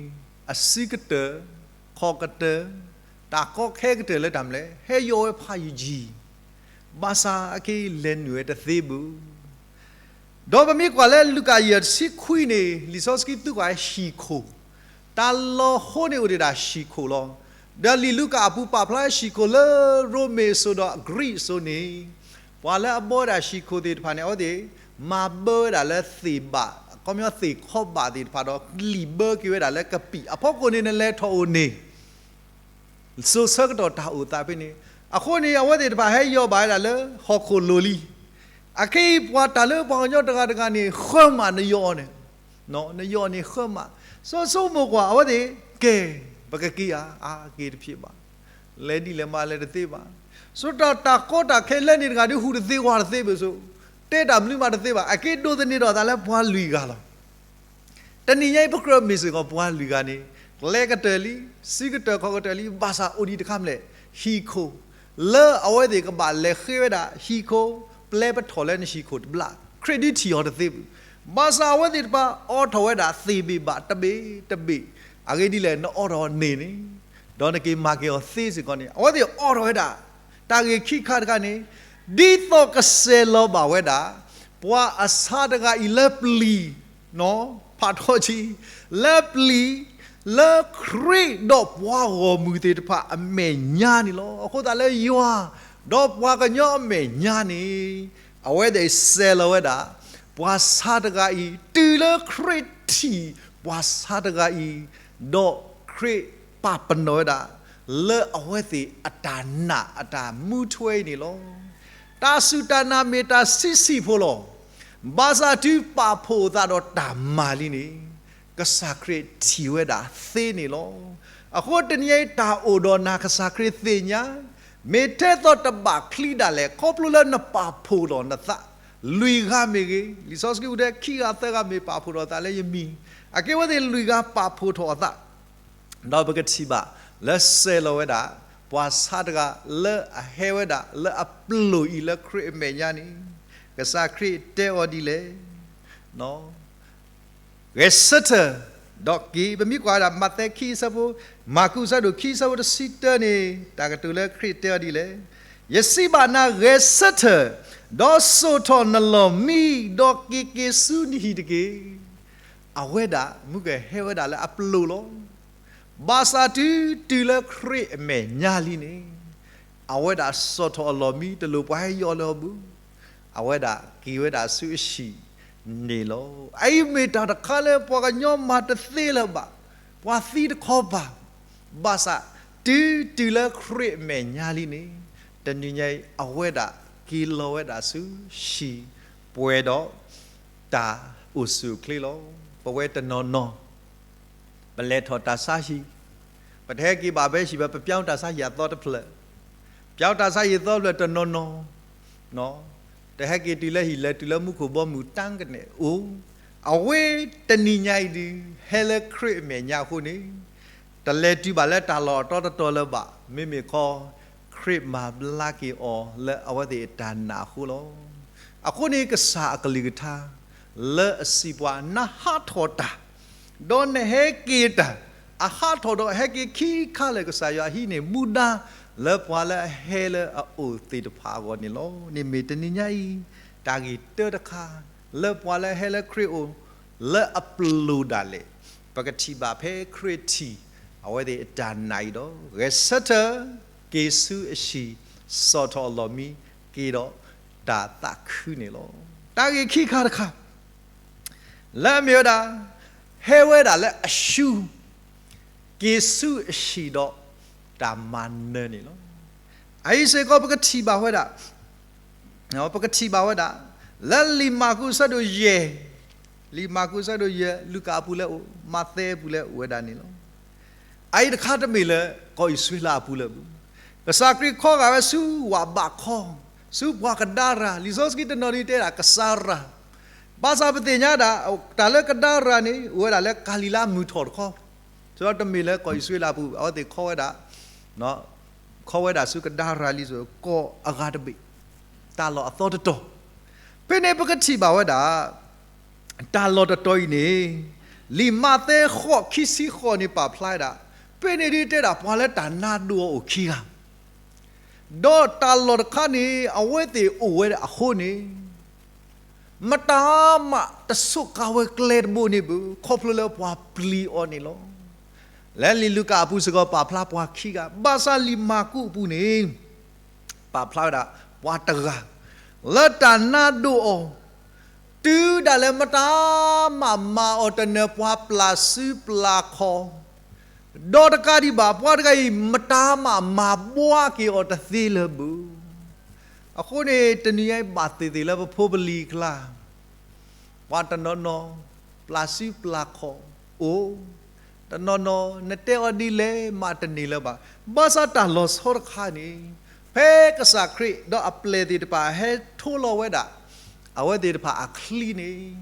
အစုကတၢၢ် ခီၣ်ကတၢၢ် တၢ်ကီခဲကတၢၢ်လၢတၢ်မနုၤလဲၣ် ဟဲယီၢ်ဝဲဖးယံၤယံၤ, ဘၣ်ဆၣ်အခဲအံၤလဲၤနုာ်ဝဲတသ့ဘၣ်. ဒီးပမ့ၢ်ကွၢ်လၢလူၤကၣ်ယဲၢ်တဆံခွံန့ၣ် လံာ်စီဆှံသူကွၢ်ဟံၣ်ခိၣ်, တၢ်လီၢ်ဟိန့ၣ်အိၣ်ဒံးဒၣ်ဟံၣ်ခိၣ်လီၤ. ဒီးလံာ်လူၤကၣ်အပူၤပာ်ဖျါဟံၣ်ခိၣ်လၢရိမ့ၤအစိၤဒီးအကရံၣ်အစိၤန့ၣ်, ပှၤလၢအဘီဝဲဒၣ်ဟံၣ်ခိၣ်သ့ၣ်တဖၣ်န့ၣ် အဝဲသ့ၣ်မၤဘၢဝဲဒၣ်လၢသ့ၣ်ဘၣ်, အခီပညီသ့ၣ်ခီဘၣ်သ့ၣ်တဖၣ်ဒီး လံၣ်ဘၢက့ၤဝဲဒၣ်လၢကပံာ်အဖီခိၣ်န့ၣ် နလဲၤထီၣ်အိၣ်န့ၣ် စိၤဆၢကတီၢ်တၢ်အိၣ်သးဖဲန့ၣ်, အဃိန့ၣ် အဝဲသ့ၣ်တဖၣ်ဟဲယီၢ်ဘၣ်ဝဲဒၣ်လၢဟီၣ်ခိၣ်လိၤလံ. အခဲအံၤပှၤတၢ်လၢပှၤကညီတဂၤတဂၤန့ၣ် ဃၢမးနယီၢ်အီၤန့ၣ်, နယီၢ်န့ၣ်ဃၢမး, စိၤစိမိၤကွၢ် အဝဲသ့ၣ်ကဲ ပကက့ၤဧါ, အါက့ၤတဖျ့ဘၣ်, လဲၤဒ်လဲၣ်မးလဲၤတသ့ဘၣ်. စိၤတၢ်တၢ်ကီတၢ်ခဲလၢန့ၣ်တဂၤဒုး ဟူးတသ့ဝးတသ့ဘၣ်စိၤ, တဲတၢ်ဘျုးမးတသ့ဘၣ်, အက့ဒိးသန့ၤထီၣ်အသးလၢပှၤလွံၢ်ဂၤလီၤ. တနံၤညါအံၤ ပကြၢးမ့ၢ်စ့ၢ်ကီးပှၤလွံၢ်ဂၤန့ၣ်, ကျဲကတၢၢ်လံ, စုကတၢၢ်ခီၣ်ကတၢၢ်လံ, ဘၣ်ဆၣ်အိၣ်ဒံးတခါမနုၤလဲၣ်, ဟံၣ်ခိၣ်, လၢအဝဲသ့ၣ်ကဘၣ်လဲၤဃ့ဝဲဒၣ်ဟံၣ်ခိၣ်, ပျဲပထီၣ်လၢနဟံၣ်ခိၣ်တဘျီ, ခရံာ်ဒုးထံၣ်အီၤတသ့ဘၣ်. ဘၣ်ဆၣ်အဝဲသ့ၣ်တဖၣ်အိးထီၣ်ဝဲဒၣ်သ့ၣ်ဘ့ၣ်ဘၣ်တဘ့ၣ်တဘ့ၣ်, အဂ့ၢ်ဒ်လဲၣ် နအိးထီၣ်န့ၢ်န့ၣ်, ဒီးနက့ၤမၤက့ၤအီၤသ့စ့ၢ်ကီးန့ၣ်, အဝဲသ့ၣ်အိးထီၣ်ဝဲဒၣ် တၢ်ဂ့ၢ်ခံခါတခါန့ၣ်, ဒ်သိးကစဲးလီၤဘၣ်ဝဲဒၣ် ပှၤအဆါတဂၤအံၤလၢပျံၤ, ဖးထီၣ်ဆံ, လၢပျံၤ, လၢခရံာ်ဒီးပှၤဂီၢ်မုၢ်သ့ၣ်တဖၣ်အမဲာ်ညါန့ၣ်လီၤ. အဃိသတးလၢယွၤ ဒီးပှၤကညီအမဲာ်ညါန့ၣ်, အဝဲသ့ၣ်စဲးလီၤဝဲဒၣ် ပှၤဆါတဂၤအံၤ, တုၤလၢခရံာ်ထံၣ်ပှၤဆါတဂၤအံၤ, ဒီးခရံာ်ပာ်ပနီၣ်ဝဲဒၣ် လၢအဝဲသ့ၣ်အတၢ်နာ်အတၢ်မူထွဲအံၤန့ၣ်လီၤ. တၢ်စူၢ်တၢ်နာ်မ့ၢ်တၢ်ဆံးဆံးဖိလီၤ. ဘၣ်ဆၣ်တုၤပာ်ဖှိၣ်အသးဒီးတၢ်မၤလံန့ၣ်, ကစၢ်ခရံာ်ထံၣ်ဝဲဒၣ်သ့န့ၣ်လီၤ. အဃိတနံၤအံၤတၢ်အိၣ်ဒီးနၤ ကစၢ်ခရံာ်သ့ၣ်ညါ, မ့ၢ်ထဲသိးတဘၣ်ချံဒၣ်လဲာ် ခီဖျိလၢနပာ်ဖှိၣ်ထီၣ်နသး, လွံၢ်ဂၤမ့ၢ်ဂ့ၤ, လံာ်စီဆှံအိၣ်ထဲခံဂၤသၢဂၤမ့ၢ်ပာ်ဖှိၣ်ထီၣ်သးလၢယမံၤ, အကဲဝဲသ့ၣ်လွံၢ်ဂၤပာ်ဖှိၣ်ထီၣ်အသး ဒီးပကထံၣ်ဘၣ်လၢစဲးလီၤဝဲဒၣ် ပှၤဆါတဂၤလၢအဟဲဝဲဒၣ်လၢအပျိာ်အံၤလၢခရံာ်အမဲာ်ညါန့ၣ်, ကစၢ်ခရံာ်တဲအီၤဒ်လဲၣ် ဂဲၤဆၢထၢၣ်ဒီးက့ၤ, ပမ့ၢ်ကွၢ်ဝဲဒၣ် မးသဲခံအဆၢဖိ, မၢ်ကူးအဆၢဒိၣ်ခံအဆၢဖိတဆံတၢန့ၣ် တၢ်ကတိၤလၢခရံာ်တဲအီၤဒ်လဲၣ်, ယစံးဘၣ်နၤ ဂဲၤဆၢထၢၣ်, ဒီးစိာ်ထီၣ်နလီၢ်မံ, ဒီးက့ၤက့ၤဆူနဟံၣ်တက့ၢ်. အဝဲဒၣ် မုၢ်ကဟဲဝဲဒၣ်လၢအပျိာ်လီၤ. ဘၣ်ဆၣ်တုၤတုၤလၢခရံာ်အမဲာ်ညါလံန့ၣ်, အဝဲဒၣ်စိာ်ထီၣ်အလီၢ်မံ တလိၣ်ပှၤဟဲယီၢ်လၢအဘူး, အဝဲဒၣ်က့ၤဝဲဒၣ်ဆူအဟံၣ်န့ၣ်လီၤ. အအံၤမ့ၢ်တၢ်တခါလၢပှၤကညီမၤတသ့လၢၤဘၣ်, ပှၤသံတခီဘၣ်, ဘၣ်ဆၣ် တုၤတုၤလၢခရံာ်အမဲာ်ညါလံန့ၣ်, တနံၤညါအံၤ အဝဲဒၣ်က့ၤလီၤဝဲဒၣ်ဆူဟံၣ်ပှဲၤဒီး တၢ်အိၣ်ဆူၣ်အိၣ်ချ့လီၤ. ပဝဲတနီၤနီၤ ပလဲၤထီၣ်တၢ်ဆါဟံၣ်, ပတဟဲက့ၤဘၣ်ဖဲဟံၣ်ဘၣ်, ပပျီတၢ်ဆါဟံၣ်အသီတဖျၢၣ်, ပျီတၢ်ဆါဟံၣ်အသီတဖျၢၣ်တနီၤနီၤ, တဟဲက့ၤတုၤလၢဟံၣ် လဲၤတုၤလၢမူခိၣ်ဘီမုၢ်တၢ်ကနဲၣ်အိၣ်, အဝဲတနံၤညါအံၤဒုး ဟဲလၢခရံာ်အမဲာ်ညါအဃိန့ၣ်, တလဲၤတုၤဘၣ်လၢတၢ်လီၢ်အတီတတီလၢၤဘၣ်, မ့မ့ၢ်ခီ ခရံာ်မၤဘျါက့ၤအီၤလၢအဝဲသ့ၣ်အတၢ်နာ်အဃိလီၤ. အဃိန့ၣ် ကစၢ်အကလုၢ်ကထါ လၢအစံးပှၤ နဟးထီၣ်တၢ်, ဒီးနဟဲက့ၤတၢ်, အဟးထီၣ်ဒီးဟဲက့ၤခံခါလၢာ် ကစၢ်ယွၤဟံးန့ၢ်မူဒါ လၢပှၤလၢအဟဲလၢအအိၣ်သ့ၣ်တဖၣ်အဂီၢ်န့ၣ်လီၤ. န့ၣ်မ့ၢ်တနံၤညါအံၤ တၢ်ဂ့ၢ်တၢတခါ လၢပှၤလၢအဟဲလၢခရံာ်အအိၣ် လၢအပျိာ်ဒၣ်လဲာ်, ပကထံၣ်ဘၣ်ဖဲခရံာ်ထံၣ် အဝဲသ့ၣ်အတၢ်နာ်အံၤဒီး ဂဲၤဆၢထၢၣ် က့ၤဆူအဟံၣ်, စိာ်ထီၣ်အလီၢ်မံ က့ၤဒီးတၢ်သးခုန့ၣ်လီၤ. တၢ်ဂ့ၢ်ခံခါတခါ လၢအမ့ၢ်ဝဲဒၣ် ဟဲဝဲဒၣ်လၢအရှူၢ် က့ၤဆူအဟံၣ်ဒီးတၢ်မၤနၢၤန့ၣ်လီၤ. အအံၤစ့ၢ်ကီး ပကထံၣ်ဘၣ်ဝဲဒၣ် ပကထံၣ်ဘၣ်ဝဲဒၣ် လၢလံာ်မၢ်ကူးအဆၢဒိၣ်ယဲၢ်, လံာ်မၢ်ကူးအဆၢဒိၣ်ယဲၢ်, လူၤကၣ်အပူၤလၢအိၣ်, မးသဲအပူၤလၢအိၣ်ဝဲဒၣ်န့ၣ်လီၤ. အအံၤတခါတမ့ၢ်လၢကီၢ်အံၣ်စရ့လးအပူၤလၢအဘူး, ကစၢ်ခရံာ်ခီဂာ်ဝဲဆူဝးဘးခီ, ဆူပှၤကဒါရၤ, လံာ်စီဆှံတနီၤဒုးတဲဒၣ်ကစၤရၤ, ဘၣ်ဆၣ်ပသ့ၣ်ညါဒၣ် တၢ်လၢကဒါရၤန့ၣ် အိၣ်ဝဲဒၣ်လၢကၤလံၤလါမုၢ်ထီၣ်တခီ, ဆိဒီးတမ့ၢ်လၢကီၢ်အံၣ်စရ့လးအပူၤ, အဝဲသ့ၣ်ခီဝဲဒၣ် ခီဝဲဒၣ်ဆူကဒါရၤလံ ကီၢ်အဂၤတဘ့ၣ်, တၢ်လီၢ်အသီတတီၤ, ဖဲန့ၣ်ပကထံၣ်ဘၣ်ဝဲဒၣ် တၢ်လီၢ်တတီၤအံၤန့ၣ် လံာ်မးသဲဃိး ခံဆံဃိးန့ၣ်ပာ်ဖျါဝဲဒၣ်, ဖဲန့ၣ်ဒုးတဲဒၣ်ပှၤလၢတၢ်နါဒိၣ်အီၤအိၣ်ခံဂၤ, ဒီးတၢ်လီၢ်တခါန့ၣ် အဝဲသ့ၣ်အိၣ်ဝဲဒၣ်အဃိန့ၣ် မတၤမးတဆိးကါဝဲကျဲတဘိန့ၣ်ဘၣ်, ခီဖျိလၢပှၤပျံၤအီၤန့ၣ်လီၤ. လၢလံာ်လူၤကၣ်အပူၤစ့ၢ်ကီးပာ်ဖျါပှၤခံဂၤ, ဘၣ်ဆၣ်လံာ်မၢ်ကူးအပူၤန့ၣ် ပာ်ဖျါဝဲဒၣ်ပှၤတဂၤ လၢတၢ်နါဒိၣ်အီၤ, တုၤဒၣ်လဲာ်မတၤမးမၤအီၤတနၢၤပှၤပျၢ်စုပျၢ်ခီၣ်, ဒီးတကးဒံးဘၣ် ပှၤတဂၤအံၤ မတၤမးမၤဘှါက့ၤအီၤတသ့လၢၤဘၣ်. အဃိန့ၣ် တနံၤအံၤဘၣ်သ့ၣ်သ့ၣ်လၢပဖိပလံၤအကျါ ပှၤတနီၤနီၤ ပျၢ်စုပျၢ်ခီၣ်အိၣ်, တနီၤနီၤ နတဲအီၤဒ်လဲၣ်မးတန့ၢ်လၢၤဘၣ်. ဘၣ်ဆၣ်တၢ်လီၤဆီတခါန့ၣ် ဖဲကစၢ်ခရံာ်ဒီးအပျဲၢ်သ့ၣ်တဖၣ်ဟဲထိလီၤဝဲဒၣ် အဝဲသ့ၣ်တဖၣ်အချံန့ၣ်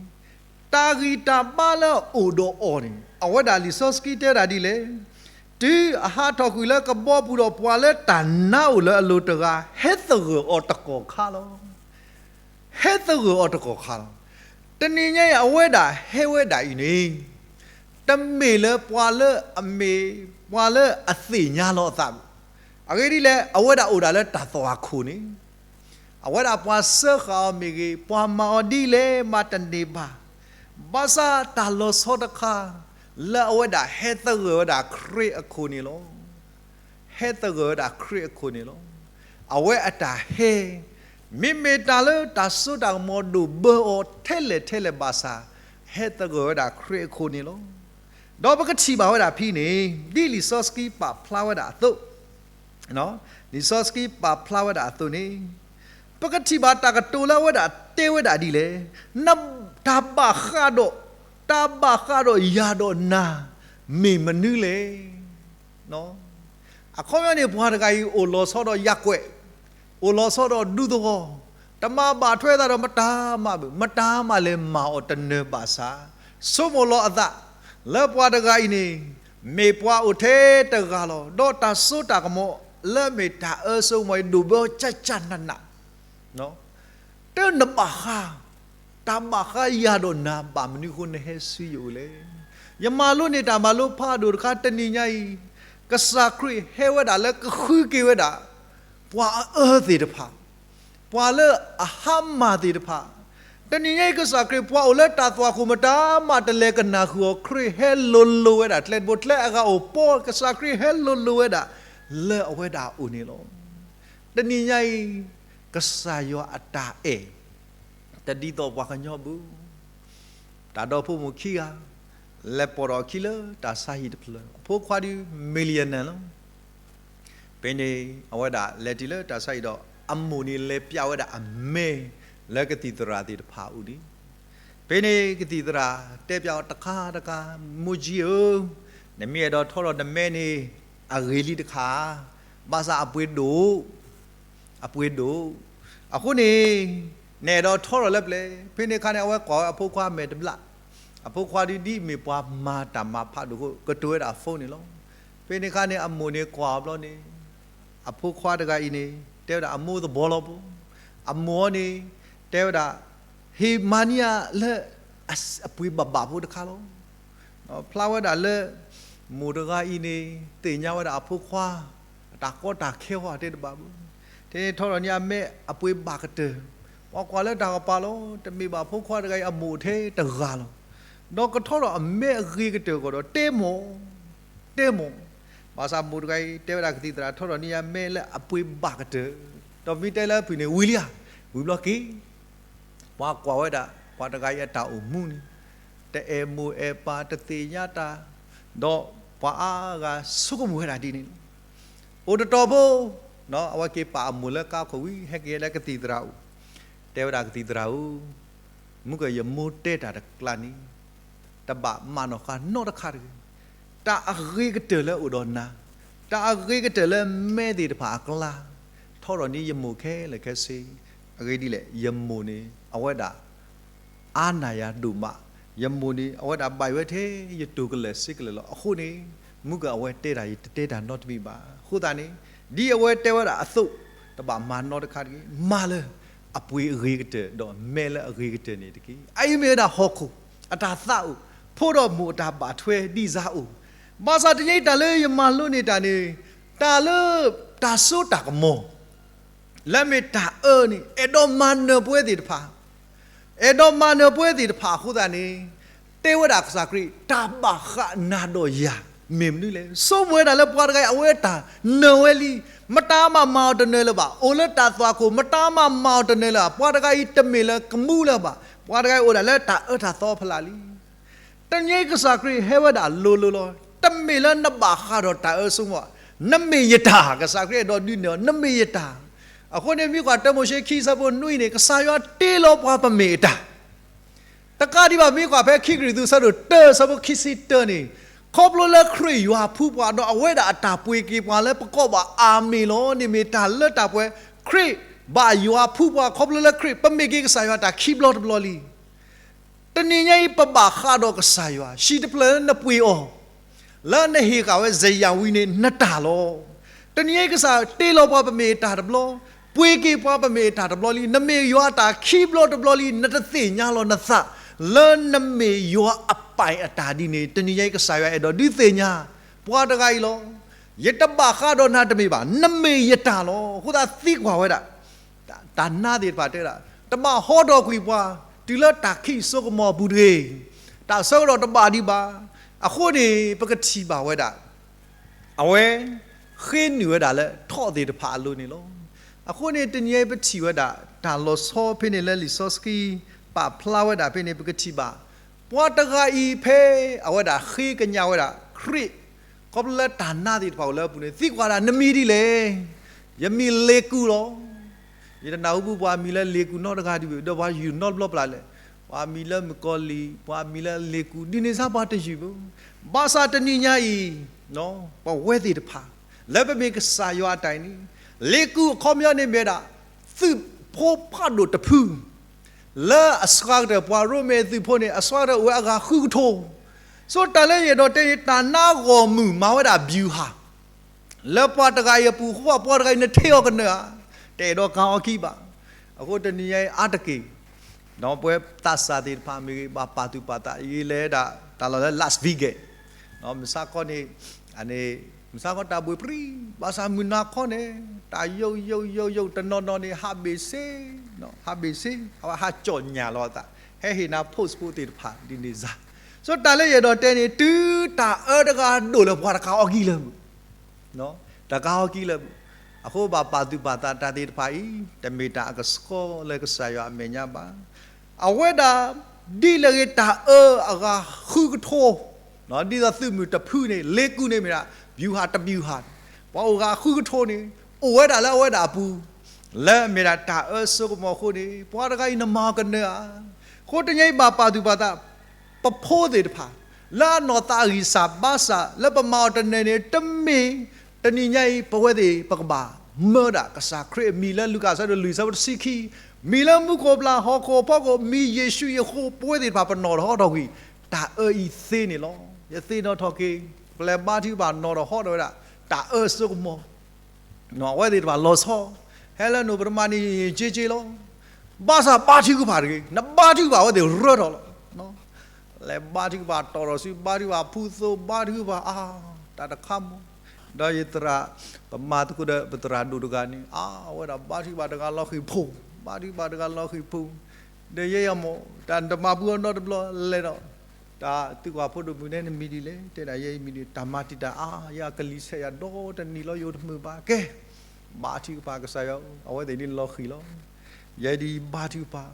တၢ်ဂံၢ်တၢ်ဘါလၢအအိၣ်ဒီးအီၤန့ၣ် အဝဲဒၣ်လံာ်စီဆှံတဲဒၣ်ဒ်လဲၣ်, တုၤအဟးထီၣ်ကွံာ်လၢကဘီပူၤဒီး ပှၤလၢတၢ်နါအိၣ်လၢအလိၤတဂၤ ဟဲသဂၢၢ်အီၤတကီၢ်ခါလီၤ. ဟဲသဂၢၢ်အီၤတကီၢ်ခါလီၤ. တနံၤညါအံၤ အဝဲဒၣ်ဟဲဝဲဒၣ်အံၤန့ၣ် တမ့ၢ်လၢပှၤလၢအမ့ၢ် ပှၤလၢအသ့ၣ်ညါလီၤအသးဘၣ်. အဂ့ၢ်ဒ်လဲၣ်, အဝဲဒၣ်အိၣ်ဒၣ်လၢတၢ်သွၣ်ခိၣ်န့ၣ် အဝဲဒၣ်ပှၤစၢဃာ်အီၤမ့ၢ်ဂ့ၤ, ပှၤမၤအီၤဒ်လဲၣ်မးတန့ၢ်ဘၣ်. ဘၣ်ဆၣ်တၢ်လီၤဆီတခါ လၢအဝဲဒၣ်ဟဲသဂၢၢ်ဝဲဒၣ်ခရံာ်အခိၣ်န့ၣ်လီၤ. ဟဲသဂၢၢ်ဝဲဒၣ်ခရံာ်အခိၣ်န့ၣ်လီၤ. အဝဲအတၢ်ဟဲ မ့မ့ၢ်တၢ်လၢတၢ်စိတၢ်ကမီၤဒိၣ်ဘၢအီၤထဲလဲၣ်ထဲလဲၣ်ဘၣ်ဆၣ်, ဟဲသဂၢၢ်ဝဲဒၣ်ခရံာ်အခိၣ်န့ၣ်လီၤ. ဒီးပကထံၣ်ဘၣ်ဝဲဒၣ်ဖဲန့ၣ် ဒ်လံာ်စီဆှံပာ်ဖျါဝဲဒၣ်အသိး, လံာ်စီဆှံပာ်ဖျါဝဲဒၣ်အသိးန့ၣ် ပကထံၣ်ဘၣ်တၢ်ကတိၤလၢအဝဲဒၣ်တဲဝဲဒၣ်ဒ်လဲၣ်, နတၢ်ဘၣ်ဃးဒီး, တၢ်ဘၣ်ဃးဒီးယၤဒီးနၤ မ့ၢ်မနုၤလဲၣ်. အခီပညီန့ၣ် ပှၤတဂၤအံၤအိၣ်လီၤဆီဒီးယၢ်ကွဲး, အိၣ်လီၤဆီဒီးဒူသဝီ, တမၤဘၣ်ထွဲသးဒီးမတၤမးဘၣ်, မတၤမးလဲၤမၤအီၤတနၢၤဘၣ်ဆၣ်, ဆိကမိၣ်လီၤအသး လၢပှၤတဂၤအံၤန့ၣ် မ့ၢ်ပှၤအိၣ်ထဲတဂၤလီၤ. ဒီးတၢ်စိတၢ်ကမီၤလၢအမ့ၢ်တၢ်အၢစိကမီၤအံၤ ဒိၣ်ဘၢကၢ်ကၢ်နးနး တၢ်နဘၣ်ဃး, တၢ်ဘၣ်ဃးယၤဒီးနၤ ဘၣ်မနုၤအဃိနဟဲဆူယအိၣ်လဲၣ်. ယမၤလိန့ၢ်တၢ်မၤလိဖးဒိၣ်တခါတနံၤညါအံၤ, ကစၢ်ခရံာ်ဟဲဝဲဒၣ်လၢကဃုက့ၤဝဲဒၣ် ပှၤအအၢသ့ၣ်တဖၣ်, ပှၤလၢအဟါမၢ်သ့ၣ်တဖၣ်, တနံၤညါအံၤ ကစၢ်ခရံာ် ပှၤအိၣ်လၢတၢ်သွၣ်ခိၣ်မတၤမးတလဲၤကနၣ်ဃုာ်အီၤ, ခရံာ်ဟဲလိၤလိၤဝဲဒၣ်, ကျဲတဘိကျဲအဂၤအိၣ်ပီ, ကစၢ်ခရံာ်ဟဲလိၤလိၤဝဲဒၣ် လၢအဝဲဒၣ်အအိၣ်န့ၣ်လီၤ. တနံၤညါအံၤ ကစၢ်ယွၤအတၢ်အဲၣ် တဒ်သိးပှၤကညီဘၣ်. တၢ်ဒီဖိမိၢ်ခံဂၤ လဲၤပိာ်ထီၣ်အခံလၢတၢ်ဆါဟံၣ်တဖျၢၣ်, အဖိခွါဒုး millionaire လီၤ. ဖဲန့ၣ် အဝဲဒၣ်လဲၤတုၤလၢတၢ်ဆါဟံၣ်ဒီး အမိၢ်န့ၣ်လဲၤပျးဝဲဒၣ်အမဲ လၢကသံၣ်သရၣ်သ့ၣ်တဖၣ်အအိၣ်န့ၣ်, ဖဲန့ၣ်ကသံၣ်သရၣ်တဲပျးအီၤတခါတခါ, မိၢ်ကၠံဧၢ, နမ့ၢ်အဲၣ်ဒိးထီထီၣ်နမဲန့ၣ် အဂ့ၤလံတခါ, ဘၣ်ဆၣ်အပှ့ၤဒိၣ် အပှ့ၤဒိၣ်, အဃိန့ၣ် နအဲၣ်ဒိးထီထီၣ်လၢပျဲၢ်. ဖဲန့ၣ်အခါန့ၣ် အဝဲကွၢ်ဝဲအဖိခွါမဲာ်တဘျၣ်, အဖိခွါဒုးဒ်အမ့ၢ်ပှၤမၤတၢ်မၤဖးဒိၣ်အဃိ ကတိၤဝဲဒၣ်အ phone န့ၣ်လီၤ. ဖဲန့ၣ်အခါန့ၣ် အမိၢ်န့ၣ်ကွၢ်အီၤဘျီန့ၣ် အဖိခွါတဂၤအံၤန့ၣ် တဲဝဲဒၣ်အမိၢ်သဘီလီၤပူၤ, အမိၢ်အီၤန့ၣ် တဲဝဲဒၣ် ဟ့ၣ်မၤန့ၢ်ယၤလၢ အပှ့ၤဘၣ်ဘၣ်ဖိတခါလီၤ. ဖျါဝဲဒၣ်လၢ မိၢ်တဂၤအံၤန့ၣ် သ့ၣ်ညါဝဲဒၣ်အဖိခွါ တၢ်ကီတၢ်ခဲအဂီၢ်တဲတဘၣ်ဘၣ်. ထဲန့ၣ်ထီထီၣ်န့ၢ်အမဲအပှ့ၤဘၣ်ကတၢၢ်, ပှၤကွၢ်လၢတၢ်ကပၤလီၤ, တမ့ၢ်ဘၣ်ဖိခွါတဂၤအံၤ အမိၢ်ထဲတဂၤလီၤ. ဒီးကထီထီၣ်အမဲအဂ့ၤကတၢၢ်အဂီၢ်ဒီး တဲမိၢ်, တဲမိၢ်, ဘၣ်ဆၣ်မိၢ်တဂၤအံၤ တဲဝဲဒၣ်ကသံၣ်သရၣ် ထီထီၣ်န့ၢ်ယၤမဲလၢအပှ့ၤဘၣ်ကတၢၢ်, ဒီးမ့ၢ်တဲလၢအဖုၣ်န့ၣ် ဝံၤလံဧါ, ဝံၤဘျီက့ၤ ပှၤကွၢ်ဝဲဒၣ် ပှၤတဂၤအံၤအတၢ်အိၣ်မူန့ၣ် တအဲၣ်မိၢ်အဲၣ်ပၢ် တသ့ၣ်ညါတၢ်, ဒီးပှၤအါဂၤဆိကမိၣ်ဝဲဒၣ်ဒ်န့ၣ်လီၤ. အိၣ်တတီၤဖိ အဝဲက့ၤပာ်အမိၢ်လၢကါခိၣ်ဝံၤ ဟဲက့ၤလၢကသံၣ်သရၣ်အိၣ်, တဲဝဲဒၣ်ကသံၣ်သရၣ်ဧၢ, မုၢ်ကၢၢ်ယမိၢ်တဲတၢ်တကျါန့ၣ် တဘၣ်မၤနီၣ်ဃာ်နီတခါတဂ့ၤ. တၢ်အဂ့ၤကတၢၢ်လၢအိၣ်ဒီးနၤ, တၢ်အဂ့ၤကတၢၢ်လၢမဲသ့ၣ်တဖၣ်အကျါ, ထီထီၣ်န့ၢ်ယမိၢ်ခဲလၢာ်ခဲဆ့. အဂ့ၢ်ဒ်လဲၣ်, ယမိၢ်န့ၣ် အဝဲဒၣ် အါနၢ်ယၤဒိၣ်မး, ယမိၢ်န့ၣ် အဝဲဒၣ်ဘၣ်ယိၣ်ဝဲထဲယတိၢ်ကလၢာ်စ့ကလၢာ်လီၤ. အဃိန့ၣ် မုၢ်ကၢၢ်အဝဲတဲတၢ် ယတတဲတၢ်နီတမံၤဘၣ်. အဃိသတးန့ၣ် ဒ်အဝဲတဲဝဲဒၣ်အသိး တဘၣ်မၤနီတခါတဂ့ၤ, မၤလၢအပှ့ၤအဂ့ၤကတၢၢ် ဒီးမဲလၢအဂ့ၤကတၢၢ်န့ၣ်တက့ၢ်. အအံၤမ့ၢ်ဝဲဒၣ်ဟီၣ်ခိၣ် အတၢ်သးအိၣ်, ဖိဒီးမိၢ်အတၢ်ဘၣ်ထွဲဒ်စါအိၣ်. ဘၣ်ဆၣ်တနံၤအံၤတၢ်လၢယမၤလိန့ၢ်တၢ်န့ၣ် တၢ်လၢတၢ်စိတၢ်ကမီၤ လၢမ့ၢ်တၢ်အၢန့ၣ် အဲၣ်ဒိးမၤနၢၤပဝဲသ့ၣ်တဖၣ်, အဲၣ်ဒိးမၤနၢၤပဝဲသ့ၣ်တဖၣ်အဃိသတးန့ၣ် တဲဝဲဒၣ်ကစၢ်ခရံာ် တၢ်ဘၣ်ဃးနၤဒီးယၤ မ့ၢ်မနုၤလဲၣ်. ဆိကမိၣ်ဝဲဒၣ်လၢပှၤတဂၤအံၤ အဝဲတၢ်နၢၤဝဲလံ, မတၤမးမၤအီၤတနၢၤလၢၤဘၣ်. အိၣ်လၢတၢ်သွၣ်ခိၣ် မတၤမးမၤအီၤတနၢၤလၢၤဘၣ်. ပှၤတဂၤအံၤတမ့ၢ်လၢကမူလၢၤဘၣ်. ပှၤတဂၤအံၤအိၣ်ဒၣ်လၢတၢ်အၢတၢ်သီဖီလာ်လံ. တနံၤအံၤကစၢ်ခရံာ်ဟဲဝဲဒၣ်လိၤလိၤလီၤ. တမ့ၢ်လၢနဘၣ်ဃးဒီးတၢ်အၢစိကမီၤ, နမ့ၢ်ယတၢ်, ကစၢ်ခရံာ်အဲၣ်ဒိးဒုးနဲၣ်အီၤ နမ့ၢ်ယတၢ်. အဃိန့ၣ် မ့ၢ်ကွၢ်တၢမိၤၡ့ခံဆၢဖိနွံန့ၣ် ကစၢ်ယွၤတ့လီၤပှၤပမ့ၢ်အတၢ် တကးဒံးဘၣ် မ့ၢ်ကွၢ်ဖဲခံကရံၣ်သူး ဆၢဒိၣ်တၢ ဆၢဖိခံဆံတၢန့ၣ်, ခီဖျိလၢခရံာ်ယွၤဖှူပှၤ ဒီးအဝဲဒၣ်အတၢ်ပှ့ၤက့ၤပှၤလၢပကိးဘၣ်အၤမ့ၣ်လီၤ. န့ၣ်မ့ၢ်တၢ်လၢတၢ်ပှဲၤ ခရံာ်ဘၣ်ယွၤဖှူပှၤ ခီဖျိလၢခရံာ် ပမ့ၢ်က့ၤကစၢ်ယွၤတၢ်ခံဘျီတဘျီလံ. တနံၤညါအံၤ ပဘၣ်ဃးဒီးကစၢ်ယွၤ ဟံၣ်တဖျၢၣ်လၢနပှ့ၤအီၤ လၢနဟ့ၣ်ဃာ်ဝဲစယၤဝံၤန့ၣ် နတၢ်လီၤ. တနံၤအံၤကစၢ်တ့လီၤပှၤပမ့ၢ်အတၢ်တဘျီ, ပှ့ၤက့ၤပှၤပမ့ၢ်အတၢ်တဘျီလံ. နမ့ၢ်ယွၤအတၢ်ခံဘျီတဘျီလံ. နတသ့ၣ်ညါလီၤနသး လၢနမ့ၢ်ယွၤအပၢ်အတၢ်ဒ်န့ၣ် တနံၤညါအံၤကစၢ်ယွၤအဲၣ်ဒိးဒုးသ့ၣ်ညါ ပှၤတဂၤအံၤလီၤ. ယတဘၣ်ဃးဒီးနၤတမ့ၢ်ဘၣ်, နမ့ၢ်ယတၢ်လီၤ. အဃိသတးသံကွၢ်ဝဲဒၣ် တၢ်နါသ့ၣ်တဖၣ်တဲဝဲဒၣ် တဘၣ်ဟီထီၣ်ကွံာ်ပှၤ တုၤလၢတၢ်ခံးစိကမီၤအပူၤတဂ့ၤ. တၢ်ဆၢကတီၢ်တဘၣ်ဒံးဘၣ်. အဃိန့ၣ် ပကထံၣ်ဘၣ်ဝဲဒၣ် အဝဲ ဃ့နုာ်ဝဲဒၣ်လၢထီၣ်သ့ၣ်တဖၣ်အလိၤန့ၣ်လီၤ. အဃိန့ၣ် တနံၤအံၤပထံၣ်ဝဲဒၣ် တၢ်လီၤဆီဖဲန့ၣ်လၢလံာ်စီဆှံ ပာ်ဖျါဝဲဒၣ်ဖဲန့ၣ် ပကထံၣ်ဘၣ် ပှၤတဂၤအံၤဖဲ အဝဲဒၣ်ဃ့ကညးဝဲဒၣ် ခရံာ် ခီဖျိလၢတၢ်နါသ့ၣ်တဖၣ်အိၣ်လၢအပူၤန့ၣ် သံကွၢ်ဒၣ် နမံၤဒ်လဲၣ်. ယမံၤလ့ၤကူၣ်လီၤ. ယတနၢ်ဟူပှၤမံၤလၢလ့ၤကူၣ်နီတဂၤဒံးဘၣ်, ဒီးပှၤယုၢ်နီတဘျီပျၢ်လဲၣ်. ပှၤမံၤလၢမုၣ်ကီၤလံၢ်, ပှၤမံၤလၢလ့ၤကူၣ်, ဒ်န့ၣ်စ့ၢ်ပှၤတယုၢ်ဘၣ်. ဘၣ်ဆၣ်တနံၤညါအံၤ ပဝဲသ့ၣ်တဖၣ် လၢပမ့ၢ်ကစၢ်ယွၤအတၢ်အံၤန့ၣ်, လ့ကူၣ်အခီပညီန့ၣ်မ့ၢ်ဝဲဒၣ် သုးဖိဖးဒိၣ်တဖု လၢအစှၤကတၢၢ်ပှၤရိမ့ၤသုးဖိန့ၣ် အစှၤကတၢၢ်အိၣ်ဝဲအဂၤဃုကထိ. ဆိတၢ်လၢယအဲၣ်ဒိးတဲန့ၣ် တၢ်နါဂီၢ်မုၢ်မၤဝဲဒၣ် ဗျူဟာ လၢပှၤတဂၤအံၤအပူၤအဃိ ပှၤတဂၤအံၤနထံၣ်အီၤကနၢၤဧါ, တအဲၣ်ဒိးကၤအီၤခံဘၣ်. အဃိတနံၤညါအံၤအါတက့ၢ် ပဝဲသးစၢ်သ့ၣ်တဖၣ်မ့ၢ်ဂ့ၤ ဘၣ်ပာ်သူၣ်ပာ်သး ယလဲၤဒၣ်တၢ်လီၢ်လၢ Las Vegas မုၢ်ဆါခီန့ၣ်, မုၢ်ဆါခီတၢ်ဘှံးပြံ, ဘၣ်ဆၣ်မုၢ်နၤခီန့ၣ် တၢ်ယိာ်ယိာ်ယိာ်ယိာ် တနီၤနီၤန့ၣ် ဟးဘ့ၣ်ဆ့, ဟးဘ့ၣ်ဆ့ အဝဲဟးကၠီၣ်ညၣ်လီၤအသး, ဟဲဟ့ၣ်နၤ post ဖိသ့ၣ်တဖၣ်ဒ်န့ၣ်စ့ၢ်. ဆိတၢ်လၢယအဲၣ်ဒိးတဲန့ၣ် တုၤတၢ်အၢတဂၤဒိၣ်လၢပှၤတကးအီၤကံလၢာ်မုၢ် တကးအီၤကံလၢာ်မုၢ်, အဃိဘၣ်ပာ်သူၣ်ပာ်သးတၢ်သ့ၣ်တဖၣ်အံၤ တမ့ၢ်တၢ်အကဆှီလၢကစၢ်ယွၤအမဲာ်ညါဘၣ်. အဝဲဒၣ် ဒ်လဲၣ်ဂ့ၤတၢ်အၢအဂၤဃုကထိ, ဒ်သိးသုးမုၢ်တဖုန့ၣ် လ့ကူၣ်န့ၣ်မ့ၢ်ဒၣ် ဗျူဟာ တဗျူဟာ ပှၤအိၣ်ဂၤဃုကထိန့ၣ် အိၣ်ဝဲဒၣ်လၢအဝဲဒၣ်အပူၤ, လၢအမ့ၢ်ဒၣ်တၢ်အၢစိကမီၤအဃိန့ၣ် ပှၤတဂၤအံၤနမၤအီၤကနၢၤဧါ. အဃိတနံၤအံၤဘၣ်ပာ်သူၣ်ပာ်သး ပဖိသ့ၣ်တဖၣ် လၢအနီၢ်သးအဂံၢ်စၢ်ဘါစၢ် လၢပမၤအီၤတနၢၤန့ၣ် တမ့ၢ်တနံၤညါအံၤ ပဝဲသ့ၣ်ပကဘၣ်မၢဒၣ်ကစၢ်ခရံာ်အမံၤလၢလူၤကၣ်အဆၢဒိၣ်လွံၢ်ဆၢဖိတဆံခံ, မံၤလၢမူခိၣ်ပျၢ်ဟီၣ်ခိၣ်အဖီခိၣ် မံၤယ့ၣ်ၡူးအံၤအဃိ ပဝဲသ့ၣ်တဖၣ်ပနီၣ်ထီၣ်ဟီထီၣ်ကွံာ် တၢ်အၢအံၤသ့န့ၣ်လီၤ. ယသ့ၣ်နီၣ်ထီၣ်က့ၤ ပလဲၤဘါထုကဖၣ်နီၣ်ထီၣ်ဟီထီၣ်ဝဲဒၣ် တၢ်အၢစိကမီၤ အဝဲသ့ၣ်တဖၣ်လီၤဆီ, ဟဲလၢနိၣ်ပထမန့ၣ် က့က့လီၤ. ဘၣ်ဆၣ်ဘါထုကဖၣ်တဂ့ၤ, နဘါထုကဖၣ်အဝဲသ့ၣ်ရၢထီၣ်လီၤ. လဲၤဘါထုကဖၣ်တီၣ်ထီၣ်ဆူ ဘါထုကဖၣ်ဖုသိ ဘါထုကဖၣ်အါ တၢ်တခါမီၤ, ဒီးယသရၣ် ပမၤသကိးဒီးပသရၣ်ဒိၣ်တဂၤန့ၣ် အါ အဝဲဒၣ်ဘါထုကဖၣ်တဂၤလီၤဃံၤဖိ, ဘါထုကဖၣ်တဂၤလီၤဃံၤဖိ, ဒီးယဲယမိၢ် တၢ်တမၤပူၤအီၤနီတဘျီလဲၤဒီး တၢ်သုးကွၢ်ဖိဒိၣ်မုၣ်န့ၣ် နမံၤဒ်လဲၣ်, တဲဒၣ်ယဲအံၤမံၤဒ် တၢ်မၤတံာ်တာ်အါ ယကလံၤဆဲးယၤဒီတနံၤလီၤ ယအိၣ်တမုာ်ဘၣ်ကဲ, ဘါထုကဖၣ်ကစၢ်ယွၤ အဝဲသ့ၣ်ဒ်လီၤဃံၤလီၤ. ယဲဒ်ဘါထုကဖၣ်,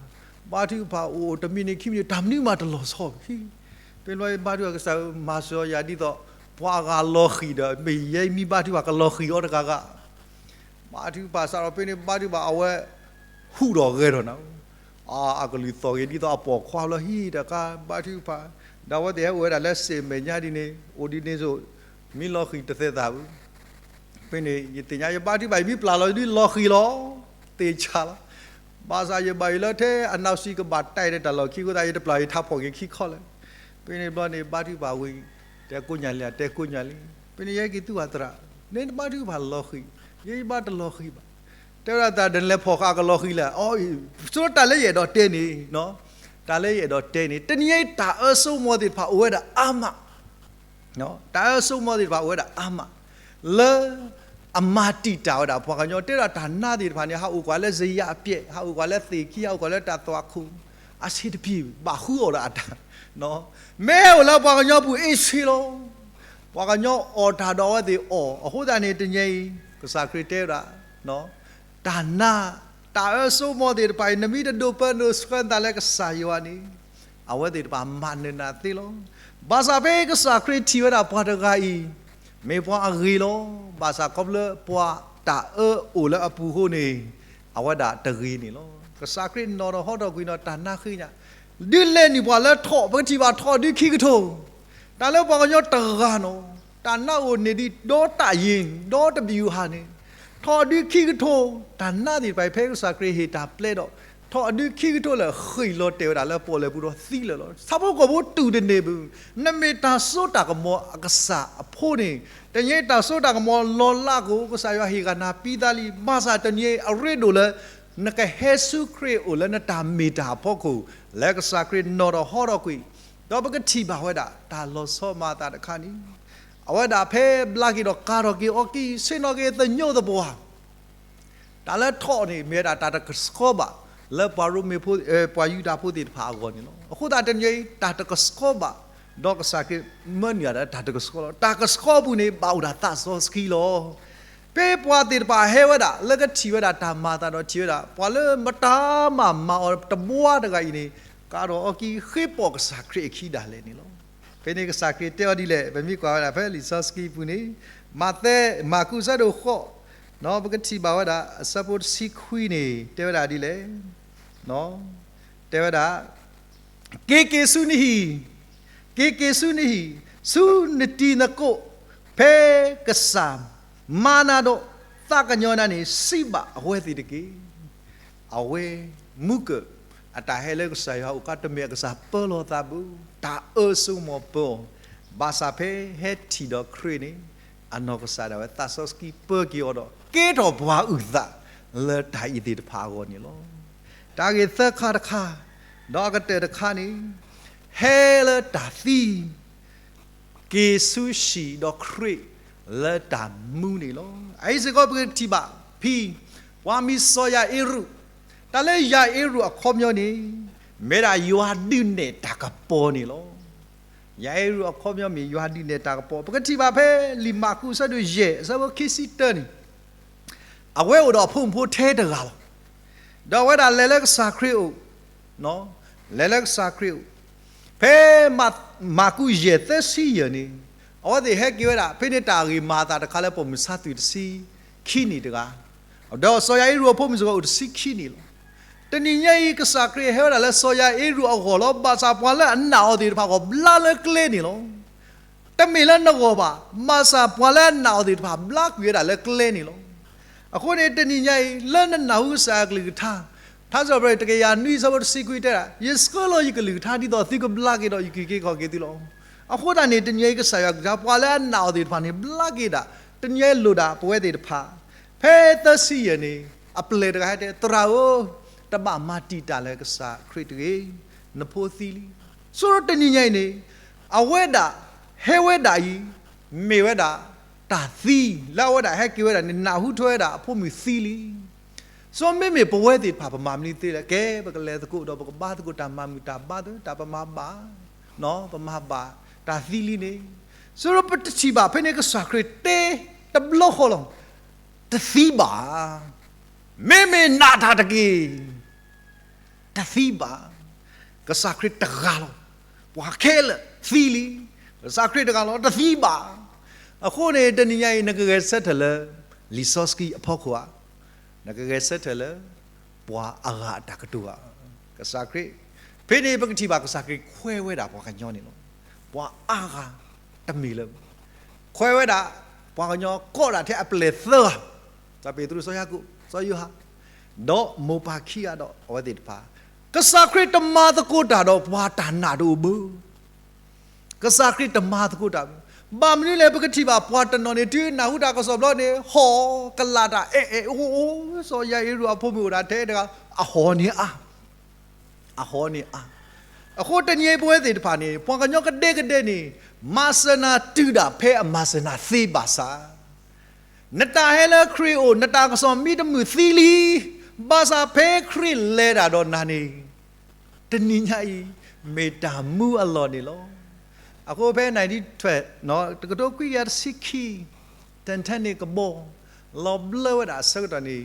ဘါထုကဖၣ်အိၣ်တမံၤန့ၣ် ခံမံၤန့ၣ် တၢ်မနုၤမးတလီၤဆီဘၣ်. ဖဲလီၤဘါထုကဖၣ်ကစၢ်ဧၢ မၤစၢၤယၤဒ်သိး ပှၤအဂၤလီၤဃံၤဒီး မ့ၢ်ယဲမံၤဘါထုကဖၣ်ကလီၤဃံၤအီၤတဂၤဂၤ ဘါထုကဖၣ်စးထီၣ်ဖဲန့ၣ် ဘါထုကဖၣ်အဝဲ ဟူးထီၣ်ဂဲၤထီၣ်နၤ, အကလုၢ်သီၣ်ဂ့ၤဒ်သိးအပိာ်ခွါလီၤဟံၣ်တခါ ဘါထုကဖၣ်, ဒီးအဝဲသ့ၣ်ဟဲအိၣ်ဝဲဒၣ်လၢစ့ၣ်မဲာ်ညါဒ်န့ၣ် အိၣ်ဒ်န့ၣ်စိၤ မံလီၤဃံၤတသဲသးဘၣ်. ဖဲန့ၣ် ယသ့ၣ်ညါယဘါထုကဖၣ် ယမံၤပျၢ်လီၤဒ်လီၤဃံၤလီၤ, သ့ၣ်ဆါလီၤ. ဘၣ်ဆၣ်ယဘၣ်ယိၣ်လၢထဲအနၢ်စံကဘၣ်တၢ်အံၤတၢ်လီၢ်ခံအဃိသတး ယတပျၢ်ယထးဖီၣ်က့ၤခံခီလၢာ်. ဖဲန့ၣ်ဘျီန့ၣ် ဘါထုကဖၣ်ဝံၤ တဲကိးညါလံ တဲကိးညါလံ. ဖဲန့ၣ်ယဲက့ၤသူၣ်ဝဲသရၣ်, န့ၣ်နဘါထုကဖၣ်လီၤဃံၤ, ယဲယဘါတလီၤဃံၤဘၣ်. တဲဝဲဒၣ်သရၣ် နလဲၤဖီၣ်ဃာ်ကလီၤဃံၤလဲၣ်. အီ ဆိတၢ်လၢယအဲၣ်ဒိးတဲန့ၣ်, တၢ်လၢယအဲၣ်ဒိးတဲန့ၣ် တနံၤအံၤတၢ်အၢစိကမီၤသ့ၣ်တဖၣ်အိၣ်ဝဲဒၣ်အါမး တၢ်အၢစိကမီၤသ့ၣ်တဖၣ်အိၣ်ဝဲဒၣ်အါမး လၢအမၤတံာ်တာ်ဝဲဒၣ်ပှၤကညီ တဲဒၣ်တၢ်နါသ့ၣ်တဖၣ်န့ၣ် ဟးအိၣ်ကွၢ်လၢစယါအပျဲၢ် ဟးအိၣ်ကွၢ်လၢသ့ၣ်ခံ ဟးအိၣ်ကွၢ်လၢတၢ်သွၣ်ခိၣ် အဆ့တပံၤ ဘၣ်ဃုအီၣ်ဒီးအတၢ် မ့ၢ်ဟဲအိၣ်လၢပှၤကညီပူၤအ့ၣ်ဆ့လီၤ. ပှၤကညီအီၣ်တၢ်ဒီးအဝဲသ့ၣ်အီၣ် အဃိသတးန့ၣ် တနံၤအံၤ ကစၢ်ခရံာ်တဲဝဲဒၣ် တၢ်နါ တၢ်အၢစိကမီၤသ့ၣ်တဖၣ်အံၤ နမ့ၢ်တဒိးပၢနုာ်ဆှၢနသးလၢကစၢ်ယွၤန့ၣ် အဝဲသ့ၣ်တဖၣ်မၤနၢၤနၤသ့လီၤ. ဘၣ်ဆၣ်ဖဲကစၢ်ခရံာ်ထံၣ်ဝဲဒၣ်ပှၤတဂၤအံၤ မ့ၢ်ပှၤအဂ့ၤလီၤ. ဘၣ်ဆၣ်ခီဖျိပှၤတၢ်အၢအိၣ်လၢအပူၤအဃိန့ၣ် အဝဲဒၣ်တဂ့ၤန့ၣ်လီၤ. ကစၢ်ခရံာ်နီၣ်ထီၣ်ဟီထီၣ်ကွံာ်နီၣ်တၢ်နါဃ့ညါ ဒုးလဲၤနုာ်ပှၤလၢထိး ပကထံၣ်ဘၣ်ထိးဒုးခံကထိ တၢ်လၢပှၤကညီတဂၤနီၣ် တၢ်နါအိၣ်န့ၢ်ဒံးဒီတၢ်ယ့ၣ် ဒီတဘံၣ်ဟးန့ၣ် ထိးဒုးခံကထိ တၢ်နါသ့ၣ်တဖၣ်အံၤ ဖဲကစၢ်ခရံာ်ဟ့ၣ်တၢ်ပျဲဒီး ထိးဒုးခံကထိလၢာ်ဃ့ၢ်လီၤတဲာ်ဝဲဒၣ်လၢပီၣ်လဲၣ်ပူၤဒီးသံလၢာ်လီၤ. ဆၣ်ဖိကီၢ်ဖိတူၢ်တန့ၢ်ဘၣ် နမ့ၢ်တၢ်စိတၢ်ကမီၤအကစၢ်အဖိန့ၣ် တနံၤအံၤတၢ်စိတၢ်ကမီၤလီၤလးကအိၣ် ကစၢ်ယွၤဟ့ၣ်ဂံၢ်နၤပံသးလံ ဘၣ်ဆၣ်တနံၤအံၤအရ့ဒိၣ်လၢ နကဟဲဆူခရံာ်အအိၣ်လၢနတၢ်မ့ၢ်တၢ်အဖီခိၣ် လၢကစၢ်ခရံာ်နီၣ်ထီၣ်ဟီထီၣ်ကွံာ် ဒီးပကထံၣ်ဘၣ်ဝဲဒၣ်တၢ်လီၤဆီမၤအသးတခါန့ၣ် အဝဲဒၣ်ဖဲဘျါက့ၤဒီးကၤထီၣ်က့ၤအီၤကံ ဆ့ၣ်နီၤက့ၤသညိသပှၢ် တၢ်လၢထိးန့ၣ် မ့ၢ်ဝဲဒၣ်တၢ်တကဆှီဘၣ် လၢပှၤရိမ့ၤဖိ ပှၤယူဒၤဖိသ့ၣ်တဖၣ်အဂီၢ်န့ၣ်လီၤ. အဃိသတးတနံၤအံၤ တၢ်တကဆှီဘၣ် ဒီးကစၢ်ခရံာ်မၢနုာ်အီၤဒီးတၢ်တကဆှီလီၤ. တၢ်ကဆှီပူၤန့ၣ် ဘၣ်အိၣ်ဒၣ်သးစီဆှံလီၤ. ဖဲပှၤသ့ၣ်တဖၣ်ဟဲဝဲဒၣ် လၢကထံၣ်ဝဲဒၣ်တၢ်မၤအသးဒီးထံၣ်ဝဲဒၣ် ပှၤလၢမတၤမၤမၤအီၤတဘှါတဂၤအံၤန့ၣ် ကၤထီၣ်အီၤကံဃ့ပိာ်ကစၢ်ခရံာ်အခံဒၣ်လဲာ်န့ၣ်လီၤ. ဖဲန့ၣ်ကစၢ်ခရံာ်တဲအီၤဒ်လဲၣ် ပမ့ၢ်ကွၢ်ဝဲဒၣ်ဖဲလံာ်စီဆှံပူၤန့ၣ် မးသဲ မၢ်ကူးအဆၢဒိၣ်ဃိး ပကထံၣ်ဘၣ်ဝဲဒၣ် အဆၢဖိတဆံခွံန့ၣ် တဲဝဲဒၣ်ဒ်လဲၣ် တဲဝဲဒၣ် က့ၤက့ၤဆူနဟံၣ်, က့ၤက့ၤဆူနဟံၣ်, ဆူနတံၤနကိး, ဖဲကစၢ် မၤနၤဒီးသးကညီၤနၤန့ၣ် စံးဘၣ်အဝဲသ့ၣ်တက့ၢ်. အဝဲမူကၢၢ် အတၢ်ဟဲလၢကစၢ်ယွၤအအိၣ်အခါ တမ့ၢ်အကစၢ်ပၢလီၤသးဘၣ်, တၢ်အၢစိကမီၤပၢအီၤ, ဘၣ်ဆၣ်ဖဲဟဲထံၣ်ဒီးခရံာ်န့ၣ် အနီၢ်ကစၢ်ဒၣ်ဝဲသးစီဆှံပၢက့ၤအီၤဒီး ကဲထီၣ်ပှၤအုၣ်သး လၢတၢ်အံၤသ့ၣ်တဖၣ်အဂီၢ်န့ၣ်လီၤ. တၢ်ဂ့ၢ်သၢခါတခါ, ဒီးအကတၢၢ်တခါန့ၣ်, ဟဲလၢတၢ်သံ က့ၤဆူဟံၣ်ဒီးခရံာ်လၢတၢ်မူန့ၣ်လီၤ. အအံၤစ့ၢ်ကီးပကထံၣ်ဘၣ်ဖဲ ပှၤမံၤစီၤယၤအ့ရူး, တၢ်လၢယၤအ့ရူးအခီပညီန့ၣ် မ့ၢ်ဒၣ်ယွၤဒုးနဲၣ်တၢ်ကပီၤန့ၣ်လီၤ. ယၤအ့ရူးအခီပညီမ့ၢ်ယွၤဒုးနဲၣ်တၢ်ကပီၤ, ပကထံၣ်ဘၣ်ဖဲလံာ်မၢ်ကူးအဆၢဒိၣ်ယဲၢ် အဆၢဖိခံဆံတၢန့ၣ် အဝဲအိၣ်ဒီးအဖိမုၣ်ဖိထဲတဂၤလီၤ. ဒီးအဝဲဒၣ်လဲၤလၢကစၢ်ခရံာ်အိၣ်, လဲၤလၢကစၢ်ခရံာ်အိၣ်, ဖဲမၢ်ကူးယဲၢ်သၢဆံယဲၢ်န့ၣ်, အဝဲသ့ၣ်ဟဲက့ၤဝဲဒၣ် ဖဲန့ၣ်တၢ်ဂ့ၢ်မၤအသးတခါလၢပိာ်မုၣ်ဆါသွံၣ်တဆံခံနံၣ်တဂၤ, ဒီးစီၤယၤအ့ရူးအဖိမုၣ်စ့ၢ်ကီးအိၣ်တဆံခံနံၣ်လီၤ. တနံၤညါအံၤ ကစၢ်ခရံာ်ဟဲဝဲဒၣ်လၢစီၤယၤအ့ရူးအဂီၢ်လီၤ. ဘၣ်ဆၣ်ပှၤလၢအနာ်အီၤသ့ၣ်တဖၣ်အဂီၢ် ဘျါလၢကျဲန့ၣ်လီၤ. တမ့ၢ်လၢနဂီၢ်ဘၣ်, ဘၣ်ဆၣ်ပှၤလၢအနာ်အီၤသ့ၣ်တဖၣ် ဘျါကွံာ်ဝဲဒၣ်လၢကျဲန့ၣ်လီၤ. အဃိန့ၣ် တနံၤညါအံၤ လၢနနၢ်ဟူကစၢ်ယွၤအကလုၢ်ကထါ, ထါစံးပတြၢၤတကယၤနွံအဆၢဖိတဆံခွံတဲဒၣ်, ယဆှၢလီၤယကလုၢ်ကထါ ဒ်သိးသုကဘျါက့ၤဒီး ယက့ၤက့ၤခီၣ်က့ၤသုလီၤ. အဃိသတးန့ၣ် တနံၤညါအံၤ ကစၢ်ယွၤအကလုၢ်ကထါ ပှၤလၢအနာ်အီၤသ့ၣ်တဖၣ်န့ၣ် ဘျါက့ၤဒၣ်, တနံၤညါအံၤလိၣ်ဒၣ်ပဝဲသ့ၣ်တဖၣ်, ဖဲသၢဆံယဲၢ်န့ၣ် အပျဲၢ်တဂၤဟဲတဲ, သရၣ်ဧၢ, တဘၣ်မၤတံာ်တာ်လၢကစၢ်ခရံာ်တဂ့ၤ, နဖိသံလံ. ဆိဒီးတနံၤညါအံၤန့ၣ်, အဝဲဒၣ်ဟဲဝဲဒၣ်အံၤ မ့ၢ်ဝဲဒၣ်တၢ်သံ, လၢအဝဲဒၣ်ဟဲက့ၤဝဲဒၣ်န့ၣ် နၢ်ဟူထွဲဝဲဒၣ်အဖိမုၣ်သံလံ. ဆိမ့မ့ၢ်ပဝဲသ့ၣ်တဖၣ် ပမၤမနုၤသ့လဲၣ်. ကဲ ပကလဲၤသကိးဒီး ပကဘါသကိးတၢ်မၤမုာ်တၢ်ဘါသ့ၣ်, တၢ်ပမၤဘၣ်, ပမၤဘၣ်တၢ်သံလံန့ၣ်, ဆိဒီးပတထံၣ်ဘၣ်ဖဲန့ၣ် ကစၢ်ခရံာ်တဲတဘျီဃီလီၤ, တသံဘၣ်, မ့မ့ၢ်နာ်တၢ်တက့ၢ်. တသံဘၣ်. ကစၢ်ခရံာ်တဂၤလီၤ. ပှၤခဲလၢာ်သံလံ. ကစၢ်ခရံာ်တဂၤလီၤ, တသံဘၣ်. အဃိန့ၣ် တနံၤညါအံၤ နကဂဲၤဆၢထၢၣ်လၢ လံာ်စီဆှံအဖီခိၣ်ဧါ, နကဂဲၤဆၢထၢၣ်လၢ ပှၤအဂၤအတၢ်ကတိၤဧါ. ကစၢ်ခရံာ်, ဖဲန့ၣ်ပကထံၣ်ဘၣ်ကစၢ်ခရံာ်ခွဲးဝဲဒၣ်ပှၤကညီန့ၣ်လီၤ. ပှၤအါဂၤတမ့ၢ်လၢ ခွဲးဝဲဒၣ် ပှၤကညီကိးဒၣ်ထဲအပျဲၢ်သၢဂၤ, စီၤပ့းတရူး, စီၤယၤကိာ်, စီၤယိၤဟၣ်, ဒီးမိၢ်ပၢ်ခံဂၤဒီးအဝဲသ့ၣ်တဖၣ်, ကစၢ်ခရံာ်တမၤသကိးတၢ်ဒီးပှၤတၢ်နာ်တအိၣ်ဘၣ်. ကစၢ်ခရံာ်တမၤသကိးတၢ်ဘၣ်. ဘၣ်မနုၤလဲၣ် ပကထံၣ်ဘၣ်ပှၤတနီၤန့ၣ် တုၤနၢ်ဟူတၢ်ကစီၣ်ဘျီန့ၣ် ဟီၣ်ကလာ်တၢ် အဲၣ်အဲၣ်အိၣ်အိၣ်, စီၤယၤအ့ရူးအဖိမုၣ်အိၣ်ဒၣ်ထဲတဂၤ, အဟီၣ်န့ၣ်အါ အဟီၣ်န့ၣ်အါ. အဃိတနံၤအံၤပဝဲသ့ၣ်တဖၣ်န့ၣ် ပှၤကညီကဒဲကဒဲန့ၣ် မၤစၢၤနၤတုၤဒၣ်ဖဲအမၤစၢၤနၤသ့ဘၣ်ဆၣ်, နတၢ်ဟဲလၢခရံာ်အအိၣ် နတၢ်ကစီၣ်မံတမုာ်သံလံ, ဘၣ်ဆၣ်ဖဲခရံာ်လဲၤတၢ်ဒီးနၤန့ၣ် တနံၤညါအံၤ မ့ၢ်တၢ်မူအလီၢ်န့ၣ်လီၤ. အဃိဖဲ nineteen twelve တကထိခွံကယၤတဆံခံ Titanic ကဘီ လီၤဘျၢဝဲဒၣ်အဆၢကတီၢ်န့ၣ်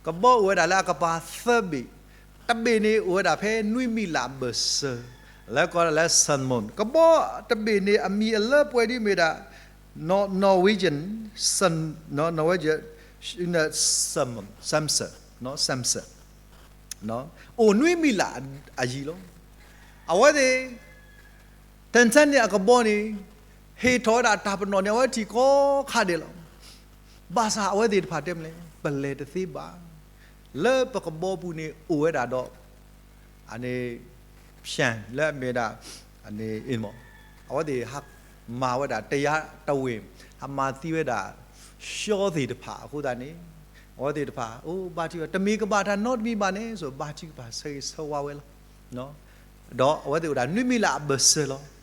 ကဘီအိၣ်ဝဲဒၣ်လၢအကပၤသၢဘ့ၣ်, တဘ့ၣ်န့ၣ်အိၣ်ဝဲဒၣ်ဖဲနွံမံလးအဘၢၣ်စၢၤ လၢကိးဒၣ်လၢ Salmon, ကဘီတဘ့ၣ်န့ၣ် အမံၤအလၢပှဲၤဒ်မ့ၢ်ဒၣ် Nor- Norwegian, Norwegian Samson, Samson, အိၣ်နွံမံလးအယံၤလီၤ. အဝဲသ့ၣ် Titanic အကဘီန့ၣ် ဟ့ၣ်ထီၣ်ဝဲဒၣ်တၢ်ပနီၣ်န့ၣ် အဝဲထံၣ်ကိးခါဒဲးလီၤ. ဘၣ်ဆၣ်အဝဲသ့ၣ်တဖၣ်တဲမလဲၣ်, ပလဲၤတသ့ဘၣ်. လၢပကဘီပူၤန့ၣ်အိၣ်ဝဲဒၣ်ဒီး အန့ၣ် ဖျၢၣ်လၢအမ့ၢ်ဒၣ် အန့ၣ် အဝဲသ့ၣ်ဟးမၤဝဲဒၣ် တရားဝင် ဟးမၤသံဝဲဒၣ် ရှီသ့ၣ်တဖၣ်အဃိသတးန့ၣ် အဝဲသ့ၣ်တဖၣ် အိၣ်ဘါထုကဖၣ် တမ့ၢ်ကဘၣ်တၢ်နီတမံၤဘၣ်န့ၣ် ဆိဘါထုကဖၣ်ဆၢဂ့ၤဆၢဝါဝဲလီၤ. ဒီးအဝဲသ့ၣ်အိၣ်ဒၣ်နွံမံလးအဘၢၣ်စၢၤလီၤ.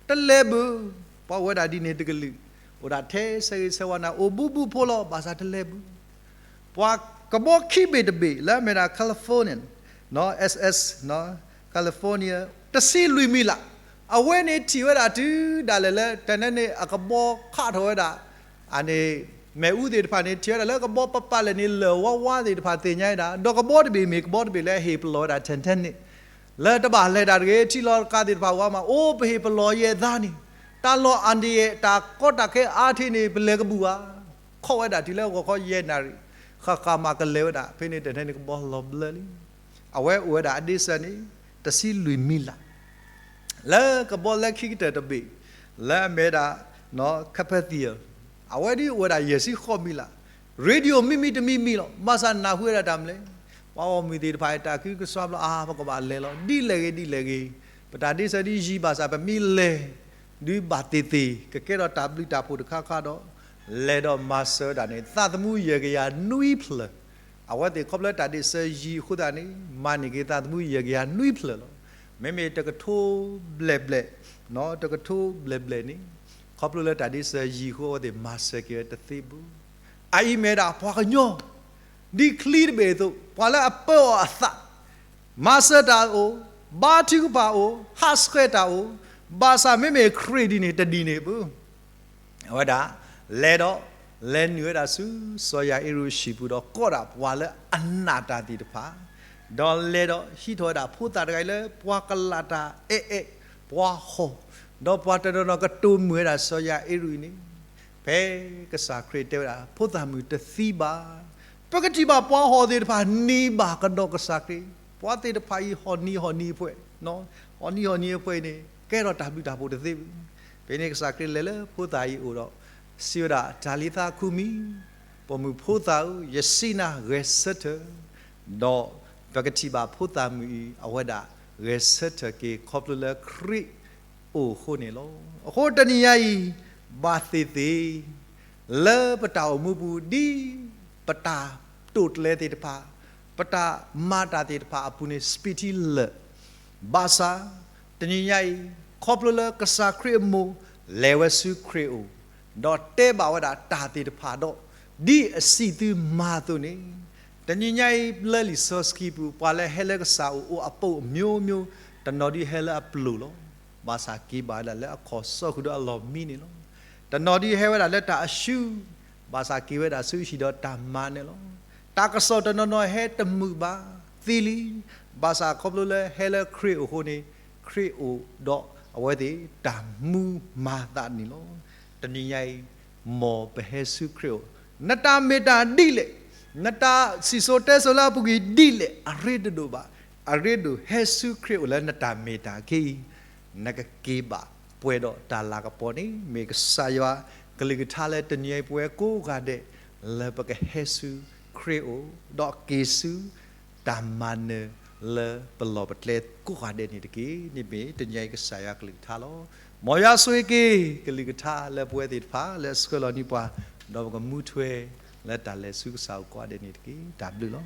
တလဲၤဘၣ်. ပှၤအိၣ်ဝဲဒၣ်ဒ်န့ၣ်တကလုာ် အိၣ်ဒၣ်ထဲဆၢဂ့ၤဆၢဝါနၤ အိၣ်ဘူးဘူးဖိလီၤ ဘၣ်ဆၣ်တလဲၤဘၣ်. ပှၤကဘီခံဘ့ၣ်တဘ့ၣ် လၢအမ့ၢ်ဒၣ် California, SS California တဆံလွံၢ်မံလး အဝဲန့ၣ်ထံၣ်ဝဲဒၣ်တုၤဒၣ်လဲာ်လၢ Titanic အကဘီခးထီၣ်ဝဲဒၣ် အန့ၣ် မ့ၣ်အူသ့ၣ်တဖၣ်န့ၣ် ထံၣ်ဝဲဒၣ်လၢကဘီပပာ်လဲၣ်န့ၣ် လၢၢ်ဝါဝါသ့ၣ်တဖၣ်သ့ၣ်ညါဝဲဒၣ် ဒီးကဘီတဘ့ၣ်မ့ၢ်ကဘီတဘ့ၣ်လၢအဟ့ၣ်ပလီၢ်ဝဲဒၣ် Titanic လၢတဘၣ်လဲၤတၢ်တဂ့ၤ ထံလီၤကးသ့ၣ်တဖၣ်ဝါမး အိၣ် ပဟ့ၣ်ပလီၢ်ယဲၢ်သးန့ၣ် တၢ်လီၢ်အါဒံးယဲၢ် တၢ်ကီတၢ်ခဲအါထီၣ်န့ၣ် ပလဲၤကဘူၣ်ဧါ. ခီၣ်ဝဲဒၣ်တုၤလၢဂီၤခီယဲၢ်နၣ်ရံၣ် ဃၣ်ဃၣ်မးကလဲၤဝဲဒၣ် ဖဲန့ၣ် Titanic န့ၣ်ကဘီလီၤဘျၢလံ. အဝဲအိၣ်ဝဲဒၣ်အဒ့စၢၤန့ၣ် တဆံလွံၢ်မံလး လၢကဘီလၢခံကတၢၢ်တဘ့ၣ် လၢအမ့ၢ်ဒၣ် Carpathia အဝဲဒၣ်အိၣ်ဝဲဒၣ်ယဲၢ်ဆံဃိးမံၤလၢ်, radio မံမံတမံမံလီၤ. ဘၣ်ဆၣ်နၢ်ဟူဝဲဒၣ်တၢ်မနုၤလဲၣ်, ပှၤဂီၢ်မုၢ်သ့ၣ်တဖၣ်အံၤ တၢ်ကဟုကစွါဘျီ အါ ပကဘၣ်လဲၤလီၤ ဒ်လဲၣ်ဂ့ၤဒ်လဲၣ်ဂ့ၤ, ပတၢ်ဒ့စၢၤဒ်ယံၤဘၣ်ဆၣ် ပမ့ၢ်လဲၤ ဒုးဘၣ်သ့ၣ်သ့ၣ် ကကဲထီၣ်တၢ်ဘျုးတၢ်ဖှိၣ်တခါခါဒီး လဲၤဒီးမၤစၢၤဝဲဒၣ်န့ၣ် သးသမူယဲၢ်ကယၤနွံဖျၢၣ်, အဝဲသ့ၣ်ခီဖျိတၢ်ဒ့စၢၤယံၤအဃိသတးန့ၣ် မၤန့ၢ်က့ၤသးသမူယဲၢ်ကယၤနွံဖျၢၣ်လီၤ. မ့မ့ၢ်တကထိဘျဲၣ်ဘျဲၣ်, တကထိဘျဲၣ်ဘျဲၣ်န့ၣ် ခီဖျိလၢတၢ်ဒ့စၢၤယံၤအဃိ အဝဲသ့ၣ်မၤစၢၤက့ၤဝဲတသ့ဘၣ်. အအံၤမ့ၢ်ဒၣ်ပှၤကညီ ဒ်ချံတဘ့ၣ်အသိး ပှၤလၢအပၢအီၤအသး မၤစၢၤတၢ်အိၣ်, ဘါထုကဖၣ်အိၣ်, ဟးဆှဲးတၢ်အိၣ်, ဘၣ်ဆၣ်မ့မ့ၢ်ခရံာ်ဒ်န့ၣ် တဒ်န့ၣ်ဘၣ်. အဝဲဒၣ် လဲၤဒီး လဲၤနုာ်ဝဲဒၣ်ဆူ စီၤယၤအ့ရူၢ်အဟံၣ်ပူၤဒီး ကိးဒၣ်ပှၤလၢအနာ်တၢ်သ့ၣ်တဖၣ်, ဒီးလဲၤဒီးဟံးထီၣ်ဝဲဒၣ်ဖိသၣ်တဂၤအံၤလၢပှၤကလးတၢ်အဲၣ်အဲၣ်, ပှၤဟီၣ်, ဒီးပှၤတနီၤနီၤကတိၤမုာ်ဝဲဒၣ်စီၤယၤအ့ရူၢ်အံၤန့ၣ်, ဖဲကစၢ်ခရံာ်တဲဝဲဒၣ် ဖိသၣ်မုၣ်တသံဘၣ်, ပကထံၣ်ဘၣ်ပှၤဟီၣ်သ့ၣ်တဖၣ်န့ၢ်ဘၣ်ကဒီးကစၢ်ခရံာ်, ပှၤသ့ၣ်တဖၣ်အံၤဟီၣ်နံၤဟီၣ်နံၤအဖှဲး, ဟီၣ်နံၤဟီၣ်နံၤအဖှဲးအံၤန့ၣ် ကဲထီၣ်တၢ်ဘျုးတၢ်ဖှိၣ်တသ့ဘၣ်. ဖဲန့ၣ်ကစၢ်ခရံာ်လဲၤလၢဖိသၣ်အံၤအအိၣ်ဒီး စံးဝဲဒၣ် တၤလံသးကူမံ, ပိာ်မုၣ်ဖိသၣ်ဧၢ, ယစံးနၤဂဲၤဆၢထၢၣ်, ဒီးပကထံၣ်ဘၣ်ဖိသၣ်မုၣ်အံၤ အဝဲဒၣ်ဂဲၤဆၢထၢၣ်က့ၤခီဖျိလၢခရံာ်အိၣ်အဃိန့ၣ်လီၤ. အဃိတနံၤညါအံၤ ဘၣ်သ့ၣ်သ့ၣ် လၢပတၢ်အိၣ်မူပူၤ ဒ်ပတၢ်တိာ်ကျဲၤသ့ၣ်တဖၣ်, ပတၢ်မၤတၢ်သ့ၣ်တဖၣ်အပူၤန့ၣ် စပံးထံလၢာ်, ဘၣ်ဆၣ် တနံၤညါအံၤ ခီဖျိလၢကစၢ်ခရံာ်အမိၢ် လဲၤဝဲဆူခရံာ်အိၣ်, ဒီးတဲဘၣ်ဝဲဒၣ်တၢ်သ့ၣ်တဖၣ်ဒီး ဒ်အစံးသုမၤအသိးန့ၣ်, တနံၤညါအံၤလၢလံာ်စီဆှံပူၤ ပှၤလၢဟဲလၢကစၢ်အိၣ် အိၣ်အပူၤအမျိုးမျိုး, တနီၤဒုးဟဲလၢအပျိာ်လီၤ. ဘၣ်ဆၣ်က့ၤဘၣ်ဝဲဒၣ်လၢအခီၣ်စီဃုာ်ဒီးအလီၢ်မံန့ၣ်လီၤ. တနီၤဒုးဟဲဝဲဒၣ်လၢတၢ်အရှုံး, ဘၣ်ဆၣ်က့ၤဝဲဒၣ်ဆူဟံၣ်ဒီးတၢ်မၤနၢၤလီၤ. တၢ်ကစီၣ်တနီၤနီၤဟဲတမုာ်ဘၣ်သ့လံ, ဘၣ်ဆၣ်ခီဖျိလၢဟဲလၢခရံာ်အိၣ်အဃိန့ၣ်, ခရံာ်အိၣ်ဒီးအဝဲသ့ၣ်တၢ်မူမၤသးန့ၣ်လီၤ. တနံၤညါအံၤ မ်ပဟဲဆူခရံာ်အိၣ်, နတၢ်မ့ၢ်တၢ်ဒ်လဲၣ်, နတၢ်စံၣ်စိၤတဲစိၤလၢအပူၤကွံာ်ဒ်လဲၣ်, အရ့တဒိၣ်ဘၣ်, အရ့ဒိၣ်ဟဲဆူခရံာ်အိၣ်လၢနတၢ်မ့ၢ်တၢ်က့ၤအံၤ, နကက့ၤဘၣ်ပှဲၤဒီးတၢ်လၤကပီၤန့ၣ် မ့ၢ်ကစၢ်ယွၤကလုၢ်ကထါလၢတနံၤအံၤပဝဲကိးဂၤဒဲး လၢပကဟဲဆူခရံာ်အိၣ်, ဒီးက့ၤဆူ တၢ်မၤနၢၤလၢပလီၢ်ပကျဲကိးဂၤဒဲးန့ၣ်တက့ၢ်. န့ၣ်မ့ၢ်တနံၤအံၤကစၢ်ယွၤကလုၢ်ကထါလီၤ. မ်ယွၤဆိၣ်ဂ့ၤက့ၤကလုၢ်ကထါလၢပဝဲသ့ၣ်တဖၣ်လၢအဆှၢလီၤန့ၢ်ပှၤ, ဒီးပကမူထွဲလၢတၢ်လဲၤဆူကစၢ်အိၣ်ကိးဂၤဒဲးန့ၣ်တက့ၢ်. တၢ်ဘျုးလီၤ.